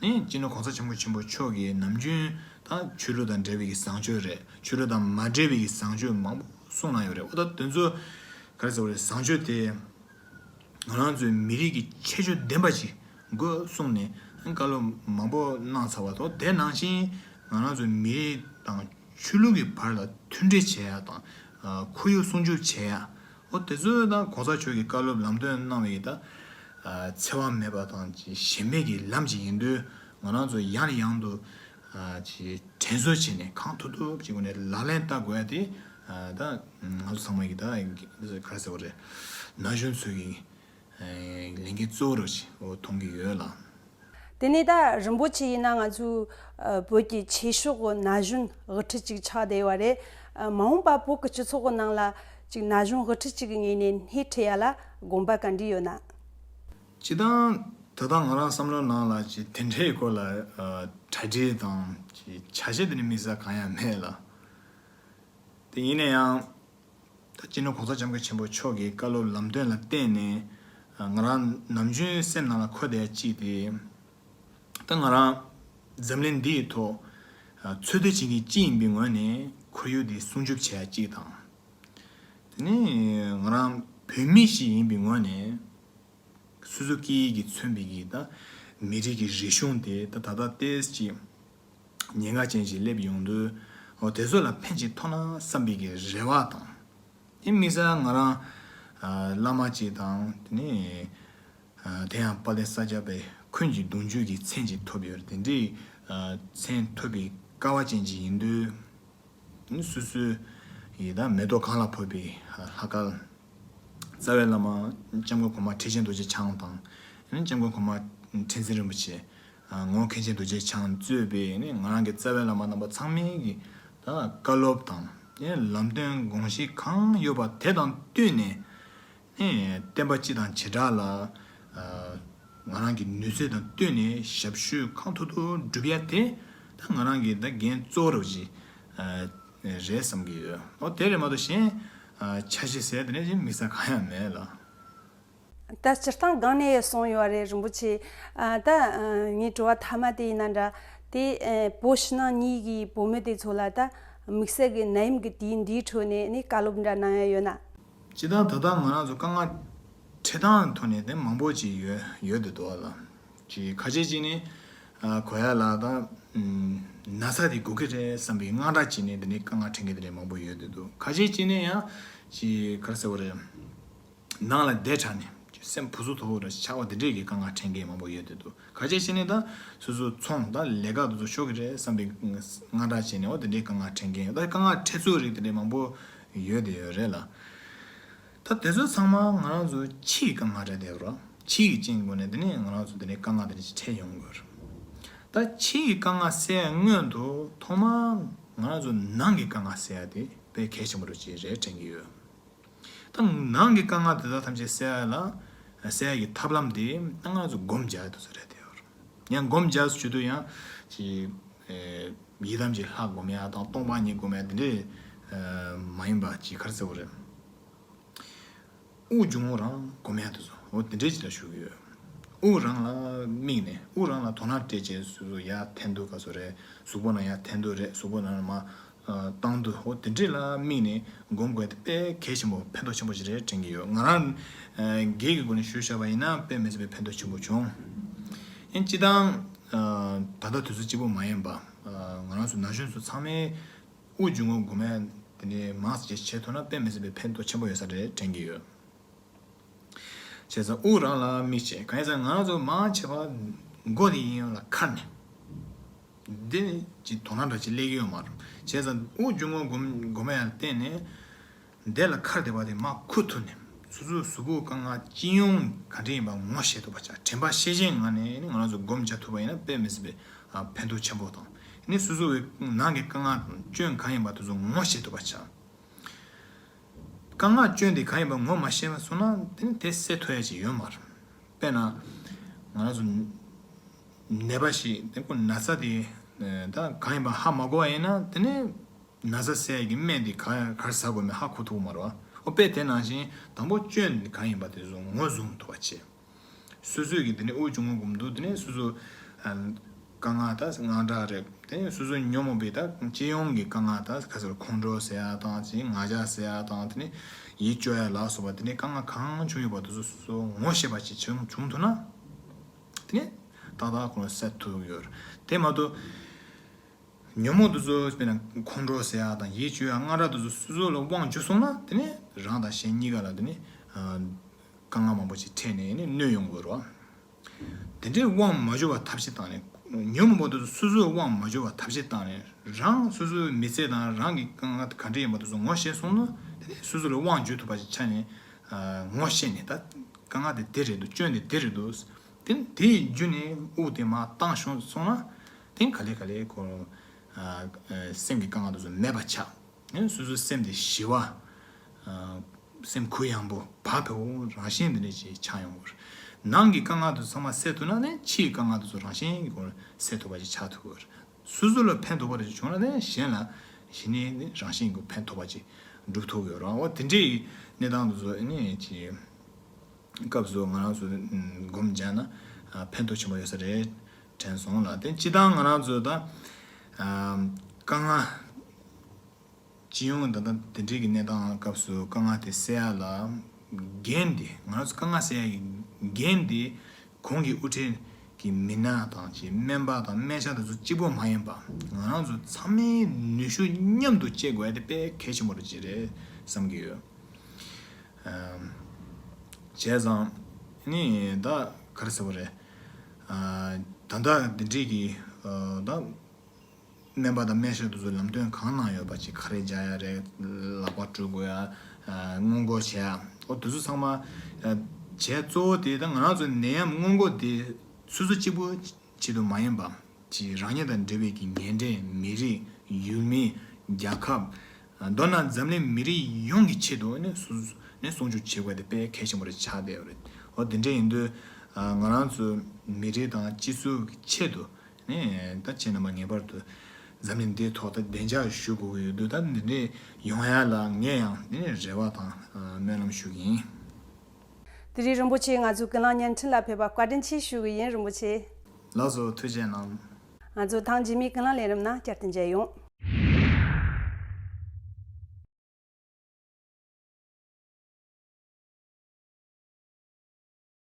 ནི་སྤྱི་ནོར་གོང་ས་སྐྱབས་མགོན་ཆེན་པོ་མཆོག་གིས་ནམ་རྒྱུན་ད་ཆོས་ལུགས་དང་འབྲེལ་བའི་གི་བཟང་སྤྱོད་རེད། ཆོས་ལུགས་དང་མ་འབྲེལ་བའི་གི་བཟང་སྤྱོད་མང་པོ་གསུངས་གནང་ཡོད་རེད། འོ་ད་དེ་ཚོ་ག་རེ་ཟེར་བ་རེད། བཟང་སྤྱོད་དེ་ང་རང་ཚོའི་མི་རིགས་ཀྱི་ཁྱད་ཆོས་ལྡན་པ་ཞིག་དགོས་གསུངས་ནས་བཀའ་སློབ་མང་པོ་གནང་ཚར་བ་དང་། དེ་ནང་བཞིན་ང་རང་ཚོའི་མི་རིགས་དང་ཆོས་ལུགས་ཀྱི་བར་ལ་མཐུན་སྒྲིལ་བྱེད་ཡ་དང་། ཁོར་ཡུག་སྲུང་སྐྱོབ་བྱེད་ཡ། འོ་དེ་ཚོ་ད་གོང་ས་མཆོག་གི་བཀའ་སློབ་ལམ་སྟོན་གནང་བའི་ད་འཚེ་བ་མེད་པ་དང་ཞེན་མེད་ཀྱི་ལམ་ཞིག་ཡིན་དུས། ང་རང་ཚོ་ཡང་ནས་ཡང་དུ་དྲན་གསོ་བྱས་ནས་གང་ཐུབ་ཐུབ་ཀྱི་སྒོ་ནས་ལག་ལེན་བསྟར་དགོས་ཡ་དེ་ད་ང་ཚོ་ཚང་མ་གི་ད་ག་རེ་ཟེར་བ་རེད། ན་གཞོན་ཚོ་གི་ལས་འགན་གཙོ་བོ་རུ་ཅིག་མཐོང་གི་ཡོད་ལ། དེ་ནས་ད་རིན་པོ་ཆེ་ཡིན་ན་ང་ཚོའི་བོད་ཀྱི་ཆོས་ཕྱོགས་ཀྱི་ན་གཞོན་དབུ་ཁྲིད་ཅིག་ཆགས་བསྡད་ཡོད་རེད། མ་འོངས་པ་བོད་ཀྱི་སྤྱི་ཚོགས་ཀྱི་ནང་ལ་ཅིག་ན་གཞོན་དབུ་ཁྲིད་ཅིག་གི་ངོས་ནས་སྣེ་ཁྲིད་ཡ་ལ་དགོངས་པ་ག་འདྲ་ཡོད་ན། སྤྱིར་བཏང་ད་ལྟ་ང་རང་བསམ་བློ་ནང་ལ་ཅིག་དེ་འདྲའི་སྐོར་ལ་གྲ་སྒྲིག་དང་ཅིག་བྱ་བྱེད་དེ་ནི་དམིགས་བསལ་གང་ཡང་མེད་ལ། དེ་ཡིན་ན་ཡང་། ད་སྤྱི་ནོར་གོང་ས་སྐྱབས་མགོན་ཆེན་པོ་མཆོག་གི་བཀའ་སློབ་ལམ་སྟོན་ལ་བརྟེན་ནས། ང་རང་ནམ་རྒྱུན་སེམས་ནང་ལ་འཁོར་བསྡད་ཡ་གཅིག་དེ། ད་ང་རང་འཛམ་གླིང་འདིའི་ཐོག་འཚོ་སྡོད་བྱེད་མཁན་གཅིག་ཡིན་པའི་ངོས་ནས་ཁོར་ཡུག་འདི་སྲུང་སྐྱོབ་བྱེད་ཡ་གཅིག་དང་། དེ་ནས་ང་རང་བོད་མི་ཞིག་ཡིན་པའི་ངོས་ནས། སོ་སོ་སྐད་ཡིག་གིས་མཚོན་པའི་གི་ད་མི་རིགས་ཀྱི་རིག་གཞུང་དེ་ད་ད་ལྟ་ཏོག་ཙམ་ཅིག་ཉེན་ཁ་ཅན་ཞིག་སླེབས་ཡོང་དུས། འོ་དེ་ཚོ་ལ་ཕན་ཅིག་ཐོགས་ན་བསམ་པའི་གི་རེ་བ་དང་། དེ་དམིགས་བསལ་ང་རང་བླ་མ་ཅིག་དང་། དེ་ནས་དེ་ཡང་དཔལ་ལྡན་ས་སྐྱ་པའི་འཁོན་གྱི་གདུང་རྒྱུད་ཀྱི་མཚན་ཅིག་ཐོབ་ཡོད་རེད། དེ་འདྲའི་མཚན་ཐོབ་པའི་སྐལ་བ་ཅན་ཅིག་ཡིན་དུས། སོ་སོའི་ཡི་དམ་མེ་ཏོག་གང་ལ་ཕོག་པའི་ལྷ་སྐལ། རྩ་བའི་བླ་མ་སྐྱབས་མགོན་གོང་མ་ཁྲི་ཆེན་རྡོ་རྗེ་འཆང་དང་། སྐྱབས་མགོན་གོང་མ་ཁྲི་འཛིན་རིན་པོ་ཆེ། ངོ་མཁན་ཆེན་རྡོ་རྗེ་འཆང་གཙོས་པའི་ནི་ང་རང་གི་རྩ་བའི་བླ་མ་རྣམ་པ་ཚང་མའི་གི་ད་བཀའ་སློབ་དང་ལམ་སྟོན་དགོངས་གཞི་གང་ཡོད་པ་དེ་དང་བསྟུན་ནས། ནས་བསྟན་པ་སྤྱི་དང་བྱེ་བྲག་ལ། ང་རང་གི་ནུས་ཚོད་དང་བསྟུན་ནས་ཞབས་ཞུ་གང་ཐུབ་ཐུབ་སྒྲུབ་ཡ་དེ་ད་ང་རང་གི་ད་འགན་གཙོ་བོ་རུ་ཅིག་རེད་བསམ་གྱི་ཡོད། འོ་དེ་རེད་མ་གཏོགས་གཞན་འཆར་གཞི་ཟེར་དེ་ནས་གཞན་དམིགས་བསལ་གང་ཡང་མེད་ལ། ད་སྤྱིར་བཏང་སྒང་ནས་གསུངས་ཡོད་རེད་རིན་པོ་ཆེ། ད་ངའི་དྲི་བ་མཐའ་མ་དེ་ཡིན་ན་འདྲ། དེ་བོད་ཕྱི་ནང་གཉིས་ཀྱི་བུད་མེད་དེ་ཚོ་ལ་ད་དམིགས་བསལ་གྱི་ནད་ཡམས་ཀྱི་དུས་འདིའི་ཁྲོད་ནས་ནི་བཀའ་སློབ་འདྲ་གནང་ཡ་ཡོད་ན། སྤྱིར་བཏང་ད་ལྟ་ང་རང་ཚོ་དཀའ་ངལ་འཕྲད་སྟངས་ཐོག་ནས་དེ་མང་པོ་ཅིག་ཡོད་ཡོད་དེ་འདུག་ལ། ཅིག་ཁ་ཤས་ཅིག་ནི་གོ་ཡ་ལ་ད་ན་ཚ་དེ་འགོ་གི་རེད་བསམ་པའི་དངངས་སྐྲག་ཅིག་ནས་དེ་ནས་དཀའ་ངལ་འཕྲད་མཁན་དེ་འདྲ་མང་པོ་ཡོད་དེ་འདུག་ཁ་ཤས་ཅིག་ནི་ཡང་ཅིག་ག་རེ་ཟེར་བ་རེད། ནང་ལ་བསྡད་དྲགས་ནས་སེམས་བུ་སུ་དོ་བོ་རེ་ཆགས་པ་དེ་འདྲས་ཀྱི་དཀའ་ངལ་འཕྲད་མཁན་མང་པོ་ཡོད་དེ་འདུག་ཁ་ཤས་ཅིག་ནི་ད་སོ་སོ་ཚོང་ད་ལས་ཀ་དེ་ཚོ་ཤོར་གི་རེད་བསམ་པའི་དངངས་སྐྲག་བྱས་ནས་འོ་དེ་འདྲའི་དཀའ་ངལ་འཕྲད་མཁན་ཡོད། ད་དཀའ་ངལ་འཕྲད་ཚུལ་རིགས་དེ་འདྲས་མང་པོ་ཡོད་དེ་ཡོད་རེད་ལ། ད་དེ་ཚོ་ཚང་མ་ང་རང་ཚོ་ཕྱི་ཡི་དཀའ་ངལ་རེད་དེ་རོ། ཕྱི་ཡི་རྐྱེན་སྒོ་ནས་དེ་ནས་ང་རང་ཚོ་དེ་འདྲའི་དཀའ་ངལ་དེ་འདྲས་ཅིག་འཕྲད་ཡོང་གི་ཡོད་རེད། ད་ཕྱི་ཡི་དཀའ་ངལ་སེལ་ཡ་སྔོན་དུ་ཐོག་མར་ང་རང་ཚོ་ནང་གི་དཀའ་ངལ་སེལ་ཡ་དེ་དཔེ་གལ་ཆེན་པོ་རུ་ཅིག་རེད་དྲན་གྱི་ཡོད། ད་ནང་གི་དཀའ་ངལ་དེ་དག་ཐམས་ཅད་སེལ་ཡ་ལ་སེལ་ཡ་གི་ཐབས་ལམ་དེ་ད་ང་ཚོ་སྒོམ་རྒྱག་ཡ་དེ་ཚོ་རེད་དེ་ཡོད། ཡང་སྒོམ་རྒྱག་ཞུ་དུས་ཡང་ཅིག་ཡི་དམ་གྱི་ལྷ་སྒོམ་ཡ་དང་སྟོང་པ་ཉིད་སྒོམ་ཡ་དེ་འདྲས་མ་ཡིན་པ་ཅིག་ག་རེ་ཟེར་བ་རེད། དབུགས་འབྱུང་བ་རང་སྒོམ་ཡ་དེ་ཚོ་འོ་དེ་འདྲས་ཅིག་ལ་ཞུ་གི་ཡོད། དབུགས་རང་ལ་དམིགས་ནས་དབུགས་རང་ལ་དོ་སྣང་སྤྲད་བྱས་སུ་ཡར་འཐེན་དུས་ག་ཚོད་རེད། གཟུགས་པོ་ནང་ཡར་འཐེན་དུས་རེད། གཟུགས་པོ་ནང་ལ་མར་བཏང་དུས་འོ་དེ་འདྲས་ལ་དམིགས་ནས་སྒོམ་དགོས་དེ་དཔེ་གལ་ཆེན་པོ་ཕན་ཐོགས་ཆེན་པོ་ཞིག་རེད་དྲན་གྱི་ཡོད། ང་རང་སྒེར་གྱི་སྒོ་ནས་ཞུས་བཞག་པ་ཡིན་ན་དཔེ་མི་སྲིད་པའི་ཕན་ཐོགས་ཆེན་པོ་བྱུང་། ཡིན་སྤྱི་བཏང་ད་ལྟ་དུས་ཚོད་གཅིག་པོ་མ་ཡིན་པ། ང་རང་ཚོ་ན་གཞོན་ཚོ་ཚང་མས་དབུགས་འབྱུང་བ་སྒོམ་ཡ་དེ་འདྲའི་མང་ཙམ་བྱེད་ཐུབ་ན་དཔེ་མི་སྲིད་པའི་ཕན་ཐོགས་ཆེན་པོ་ཡོད་ས་རེད་དྲན་གྱི་ཡོད། བྱས་ཙང་དབུགས་རང་ལ་དམིགས་བྱས། གང་ཡིན་ཟེར་ན་ང་རང་ཚོ་མང་ཆེ་བ་མགོ་དེ་ཡིན་ཡོང་ལ་ཁ་ནས་འདི་ནི་ཅིག་དོ་སྣང་འདྲ་ཅིག་སླེབས་ཀྱི་ཡོད་མ་རེད། བྱས་ཙང་དབུགས་འབྱུང་བ་སྒོམ་སྒོམ་ཡ་ལ་བརྟེན་ནས་ འདི་ལ་ཁ་བདེ་བ་དེ་མར་ཁུ་ཐུག་ནས་སོ་སོའི་གཟུགས་པོའི་དཀའ་ངལ་སྤྱི་ཡོངས་ག་འདྲ་ཡིན་པ་ངོ་ཤེས་ཐུབ་པ་བྱ། དྲན་པ་ཤེས་བཞིན་ངང་ནས་ནི་ང་རང་ཚོ་སྒོམ་རྒྱག་ཐུབ་པ་ཡིན་ན་དཔེ་མི་སྲིད་པའི་ཨ་ཕན་ཐོགས་ཆེན་པོ་དང་། ནི་སོ་སོའི་ནང་གི་དཀའ་ངལ་དང་སྐྱོན་གང་ཡིན་པ་དེ་ཚོ་ངོ་ཤེས་ཐུབ་པ་བྱ། དཀའ་ངལ་སྐྱོན་དེ་གང་ཡིན་པ་ངོ་མ་ཤེས་པ་སོང་ན་དེ་ནི་དེ་སེལ་ཐུབ་ཡ་ཅིག་ཡོད་མ་རེད། དཔེར་ན་ང་རང་ཚོ་ནད་པ་ཞིག་དེ་ཁོ་ན་ཚ་དེ་ད་གང་ཡིན་པ་ཧ་མ་གོ་བ་ཡིན་ན་དེ་ནི་ན་ཚ་སེལ་ཡ་གི་སྨན་དེ་ག་ག་རེ་ཟ་དགོས་མིན་ཧ་གོ་ཐུབ་མ་རེད་བ། ཨོ་དཔེ་དེ་ནང་བཞིན་དང་པོ་སྐྱོན་དེ་གང་ཡིན་པ་དེ་ཚོ་ངོ་བཟུང་ཐུབ་པ་བྱེད། སོ་སོས་ཀྱི་དེ་ནས་དབུགས་ཆུང་ངུ་སྒོམ་དུས་དེ་ནས་སོ་སོ་ཨ་དཀའ་ངལ་དང་དངངས་སྐྲག་རེད། དེ་ནས་སོ་སོ་ཉོན་མོངས་པའི་ད་སྤྱི་ཡོངས་ཀྱི་དཀའ་ངལ་དང་ཁ་སར་ཁོང་ཁྲོ་ཟེར་ཡ་དང་ཅིག་ང་རྒྱལ་ཟེར་ཡ་དང་དེ་ནས་ཡིད་སྐྱོ་ཡ་ལ་སོགས་པ་དེ་ནས་དཀའ་ངལ་གང་བྱུང་ཡོད་པ་དེ་ཚོ་སོ་སོ་ངོ་ཤེས་པ་ཅིག་བྱུང་བྱུང་ཐུབ་ན་དེ་ནས་ཏག་ཏག་ཁོང་སེལ་ཐུབ་ཡོད་རེད། དེ་མ་གཏོགས་ཉོན་མོངས་དེ་ཚོ་དཔེར་ན་ཁོང་ཁྲོ་ཟེར་ཡ་དང་ཡིད་སྐྱོ་ཡ་དངངས་སྐྲག་དེ་ཚོ་སོ་སོ་ལ་དབང་བསྒྱུར་སོང་ན་དེ་ནས་རང་དང་གཞན་གཉིས་ཀ་ལ་དེ་ནས་ཨ། དཀའ་ངལ་མང་པོ་ཞིག་འཕྲད་ནས་ནི་གནོད་ཡོང་གི་རེད་བ། དེ་འདྲའི་དབང་མ་འབྱོར་བ་ཐབས་ཤེས་བཏང་ནས་ཉོན་མོངས་པ་དེ་ཚོ་སོ་སོའི་དབང་མ་འབྱོར་བ་ཐབས་ཤེས་བཏང་ནས་རང་སོ་སོའི་མི་ཚེ་དང་རང་གི་དཀའ་ངལ་ག་འདྲ་ཡིན་པ་དེ་ཚོ་ངོ་ཤེས་སོང་ན་དེ་ནས་སོ་སོ་ལ་དབང་འབྱོར་ཐུབ་པ་ཞིག་ཆགས་ནས་ངོ་ཤེས་ནས་ད་དཀའ་ངལ་དེ་དེ་རེད་འདུག་སྐྱོན་དེ་དེ་རེད་འདུག་དེ་དེའི་རྒྱུ་ནས་དབུགས་དེ་མར་བཏང་ཤོང་སོང་ན་དེ་ག་ལེ་ག་ལེ་ཁོ་སེམས་ཀྱི་དཀའ་ངལ་དེ་ཚོ་མེད་པ་ཆགས། ནས་སོ་སོའི་སེམས་དེ་ཞི་བ། ཨ་སེམས་གུ་ཡངས་པོ་བག་ཕེབས་པོ་རང་བཞིན་དེ་འདྲ་ཅིག་ཆགས་ཡོང་གི་རེད། ནང་གི་དཀའ་ངལ་དེ་ཚང་མ་སེལ་ཐུབ་ན་ནི་ཕྱིའི་དཀའ་ངལ་དེ་ཚོ་རང་བཞིན་གྱི་སྒོ་ནས་སེལ་ཐུབ་པ་ཅིག་ཆགས་ཐུབ་ཀྱི་རེད། སོ་སོ་ལ་ཕན་ཐོགས་པ་རེ་ཅིག་བྱུང་ན་ནི་གཞན་ལ་གཞི་ནས་ནི་རང་བཞིན་གྱི་ཕན་ཐོགས་པ་ཅིག་འགྲུབ་ཐུབ་ཀྱི་ཡོད་རེད། འོ་དེ་འདྲའི་གནས་སྟངས་དེ་ཚོ་ནི་ཅིག་སྐབས་སུ་ང་རང་ཚོ་སྒོམ་བརྒྱབ་ན་ཕན་ཐོགས་ཆེན་པོ་ཡོད་ས་རེད་དྲན་སོང་ལ། དེ་སྤྱིར་བཏང་ང་རང་ཚོ་ད་དཀའ་ངལ། སྤྱི་ཡོངས་ད་ལྟ་དེ་འདྲའི་གི་གནས་སྟངས་སྐབས་སུ་དཀའ་ངལ་དེ་སེལ་ཡ་ལ་འགན་དེ་ང་རང་ཚོ་དཀའ་ངལ་སེལ་ཡ་གི་འགན་དེ་གོང་གི་དབུ་ཁྲིད་ཀྱི་མི་སྣ་དང་ཅིག་སྨན་པ་དང་སྨན་ཞབས་དེ་ཚོ་གཅིག་པོ་མ་ཡིན་པ་ང་རང་ཚོ་ཚང་མའི་ནུས་ཤུགས་མཉམ་དུ་བསྐྱེད་དགོས་ཡ་དེ་དཔེ་གལ་ཆེན་པོ་རེད་ཅིག་རེད་བསམ་གྱི་ཡོད། ཨམ། བྱས་ཙང་ནི་ད་ག་རེ་ཟེར་བ་རེད། ཨ་ད་ལྟ་འདི་འདྲའི་གི་ཨ་ད། སྨན་པ་དང་སྨན་ཞབས་དེ་ཚོ་ལམ་སྟོན་གང་གནང་ཡོད་པ་ཅིག་ཁ་རས་རྒྱག་ཡ་རེད། ལག་པ་བཀྲུ་དགོས་ཡ། སྔོན་འགོག་བྱེད་ཡ། ཨོ་དེ་ཚོ་ཚང་མ་བྱས་གཙོ་བོ་དེ་ད་ང་རང་ཚོ་ནད་ཡམས་སྔོན་འགོག་དེ་སོ་སོ་གཅིག་པུ་ཆེད་དུ་མ་ཡིན་པ་ཅིག་རང་ཉིད་དང་འབྲེལ་བའི་གི་ཉེ་འབྲེལ་མི་རིགས་ཡུལ་མི་རྒྱལ་ཁབ་མདོར་ན་འཛམ་གླིང་མི་རིགས་ཡོངས་ཀྱི་ཆེད་དུ་ནས་སྲུང་ནས་སྲུང་སྐྱོབ་བྱེད་དགོས་དེ་དཔེ་གལ་ཆེན་པོ་རེ་ཆགས་བསྡད་ཡོད་རེད། ཨོ་དེ་འདྲ་ཡིན་དུས་ང་རང་ཚོ་མི་རིགས་དང་སྤྱི་ཚོགས་ཀྱི་ཆེད་དུ། ནས་ད་ཁྱེད་རྣམ་པ་ངེས་པར་དུ་འཛམ་གླིང་འདིའི་ཐོག་ད་བདེ་འཇགས་ཞུ་དགོས་ཀྱི་ཡོད་དུས་ད་འདི་འདྲས་ཡོང་ཡ་ལ་ངས་ཡང་ནས་རེ་བ་དང་སྨོན་ལམ་ཞུ་གི་ཡིན། དེ་རིང་རིན་པོ་ཆེ་ང་ཚོའི་ཀུན་གླེང་བརྙན་འཕྲིན་ལ་ཕེབས་པ་བཀའ་དྲིན་ཆེ་ཞུ་གི་ཡིན་རིན་པོ་ཆེ། ལགས་སོ་ཐུགས་རྗེ་གནང་། ང་ཚོ་ཐེངས་རྗེས་མའི་ཀུན་གླེང་ལས་རིམ་ནང་བསྐྱར་དུ་མཇལ་ཡོང་།